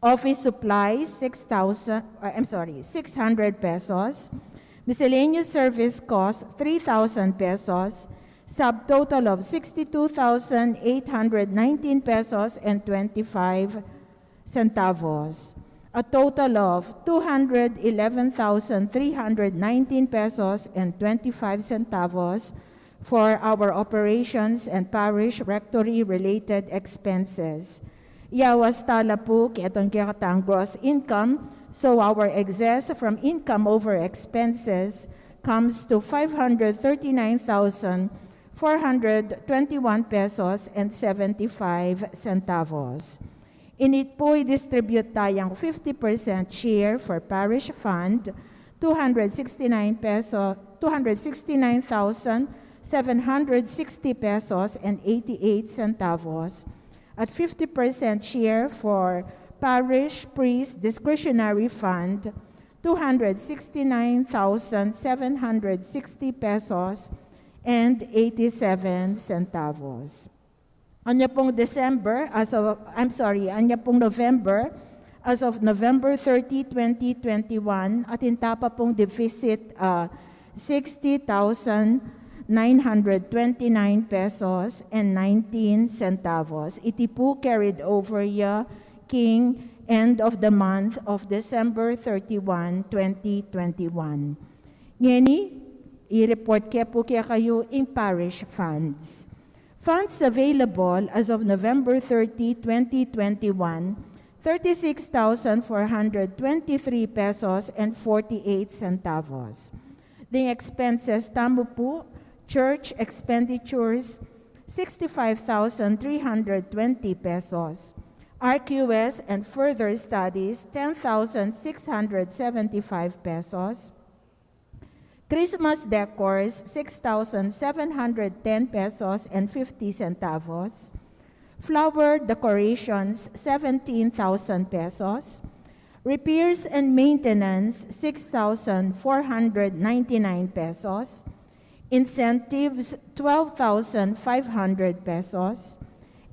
Office supplies, six thousand, uh, I'm sorry, six hundred pesos. Miscellaneous service cost, three thousand pesos. Subtotal of sixty-two thousand eight hundred nineteen pesos and twenty-five centavos. A total of two hundred eleven thousand three hundred nineteen pesos and twenty-five centavos for our operations and parish rectory related expenses. Yawas tala pu ketang kekatang gross income, so our excess from income over expenses comes to five hundred thirty-nine thousand four hundred twenty-one pesos and seventy-five centavos. Ini pu i-distribute taya ing fifty percent share for parish fund, two hundred sixty-nine peso, two hundred sixty-nine thousand seven hundred sixty pesos and eighty-eight centavos. At fifty percent share for parish priest discretionary fund, two hundred sixty-nine thousand seven hundred sixty pesos and eighty-seven centavos. Anya pung December, as of, I'm sorry, anya pung November, as of November thirty, twenty twenty-one, atin tapa pung deficit, ah, sixty thousand nine hundred twenty-nine pesos and nineteen centavos. Iti pu carried over ya king end of the month of December thirty-one, twenty twenty-one. Ngeni, i-report ke pu kekayu ing parish funds. Funds available as of November thirty, twenty twenty-one, thirty-six thousand four hundred twenty-three pesos and forty-eight centavos. Ding expenses tamu pu, church expenditures, sixty-five thousand three hundred twenty pesos. R Q S and further studies, ten thousand six hundred seventy-five pesos. Christmas decors, six thousand seven hundred ten pesos and fifty centavos. Flower decorations, seventeen thousand pesos. Repairs and maintenance, six thousand four hundred ninety-nine pesos. Incentives, twelve thousand five hundred pesos.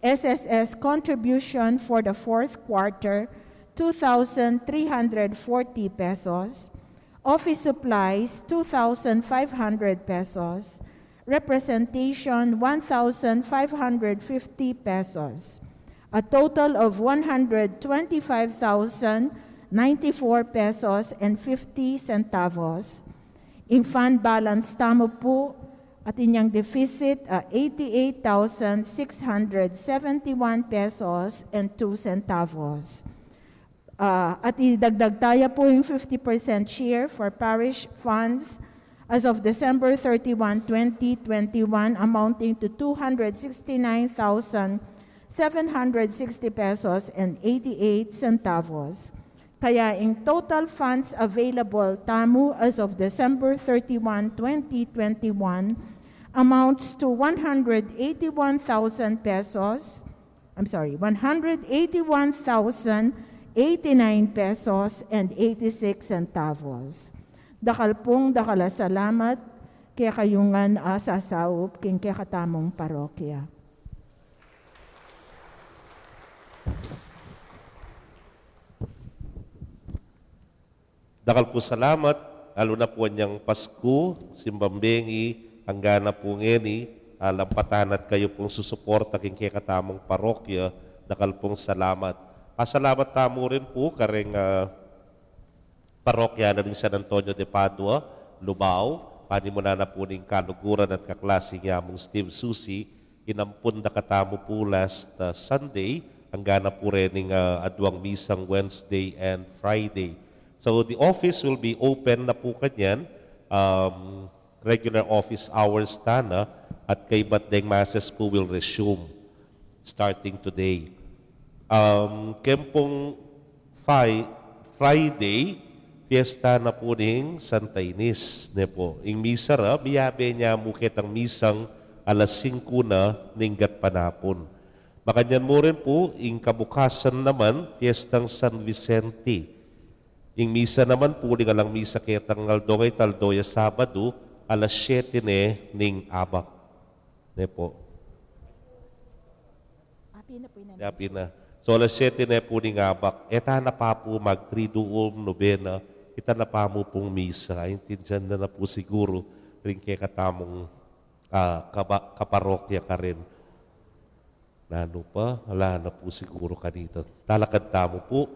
S S S contribution for the fourth quarter, two thousand three hundred forty pesos. Office supplies, two thousand five hundred pesos. Representation, one thousand five hundred fifty pesos. A total of one hundred twenty-five thousand ninety-four pesos and fifty centavos. Ing fund balance tamu pu, atin yang deficit, ah, eighty-eight thousand six hundred seventy-one pesos and two centavos. Ah, at idagdag taya pu ing fifty percent share for parish funds as of December thirty-one, twenty twenty-one, amounting to two hundred sixty-nine thousand seven hundred sixty pesos and eighty-eight centavos. Kaya ing total funds available tamu as of December thirty-one, twenty twenty-one amounts to one hundred eighty-one thousand pesos, I'm sorry, one hundred eighty-one thousand eighty-nine pesos and eighty-six centavos. Dakal pung dakal a salamat kekayu ngan a sasaup king kekatamung parokya. Dakal pung salamat, lalu na pu inyang Pasku, simbang bengi, angga na pu ngeni, ah, lampatan na kayu pung susuporta king kekatamung parokya, dakal pung salamat. Pasalamat tamu rin pu kareng, ah, parokya na ning San Antonio de Padua, Lubao, panimunan na pu ning kaluguran at kaklase niyamung Steve Susi, inampun da katamu pu last, uh, Sunday, angga na pu rening, uh, aduang misang Wednesday and Friday. So the office will be open na pu kanyan, um, regular office hours tana, at kaybat deng masses pu will resume starting today. Um, keng pung Fi-, Friday, fiesta na pu ning Santa Ines, ne pu. Ing misa ra, miyabe ne mu ketang misang alas singku na ning gatpanapun. Makanyan mu rin pu, ing kabukasan naman, piyestang San Vicente. Ing misa naman pu, ning alang misa ketang aldo ngeni, aldo ya Sabadu, alas siyete ne ning abak. Ne pu. Api na pu, ina. Api na. So, alas siyete ne pu ning abak. E ta na pa pu mag Triduum, nobena. Ita na pa mu pung misa. Aintindian na na pu siguru ring kekatamung, ah, kaba-, kaparokya karin. Nanu pa, ala na pu siguru kanita. Talakad tamu pu.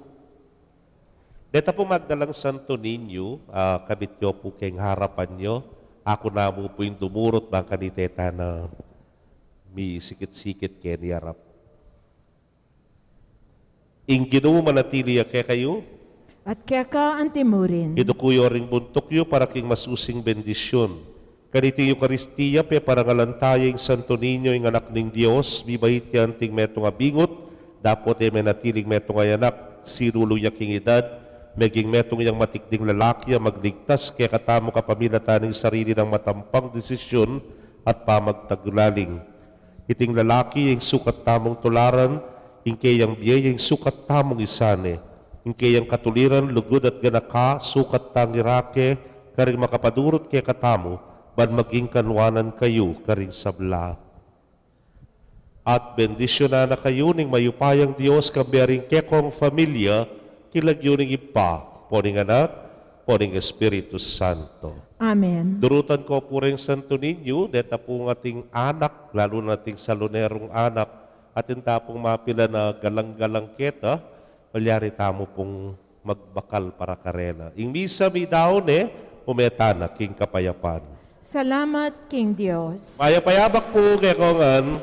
Deta pu magdalang Santo Niño, ah, kabit yu pu keng harapan yu. Aku namu pu ing dumurut bang kanita e ta na misikit-sikit keni arap. Ing Ginu manatili ya kekayu. At keka antimurin. Iduku yu ring buntuk yu para king masusing bendisyun. Kaniti Eukaristia, peparangalan ta ya ing Santo Niño, ing Anak ning Dios, mibait ya anting metung a bingut, dapot e menatiling metung a anak, sinulu ya king edad, meging metung yang matikding lalaki a magligtas kekatamu kapamilatan ning sarili nang matampang desisyun at pamagtagulaling. Iting lalaki ing sukat tamung tularan, ing keyang bie ing sukat tamung isane, ing keyang katuliran, lugud at ganaka, sukat tang irake karing makapadurut kekatamu, ban maging kanwanan kayu karing sabla. At bendisyunan na kayu ning mayupayang Dios, kambe ring kekong familia, king lagyu ning Ibpa, ampo ning Anak, ampo ning Espiritu Santo. Amen. Durutan ko pu ring Santo Niño, deta pung ating anak, lalu na ating salonerung anak, atin ta pung mapilan a galang-galang keta, malyari tamu pung magbakal para karela. Ing misa midaun ne, ume ta na king kapayapan. Salamat king Dios. Mayap a abak pu kekongan.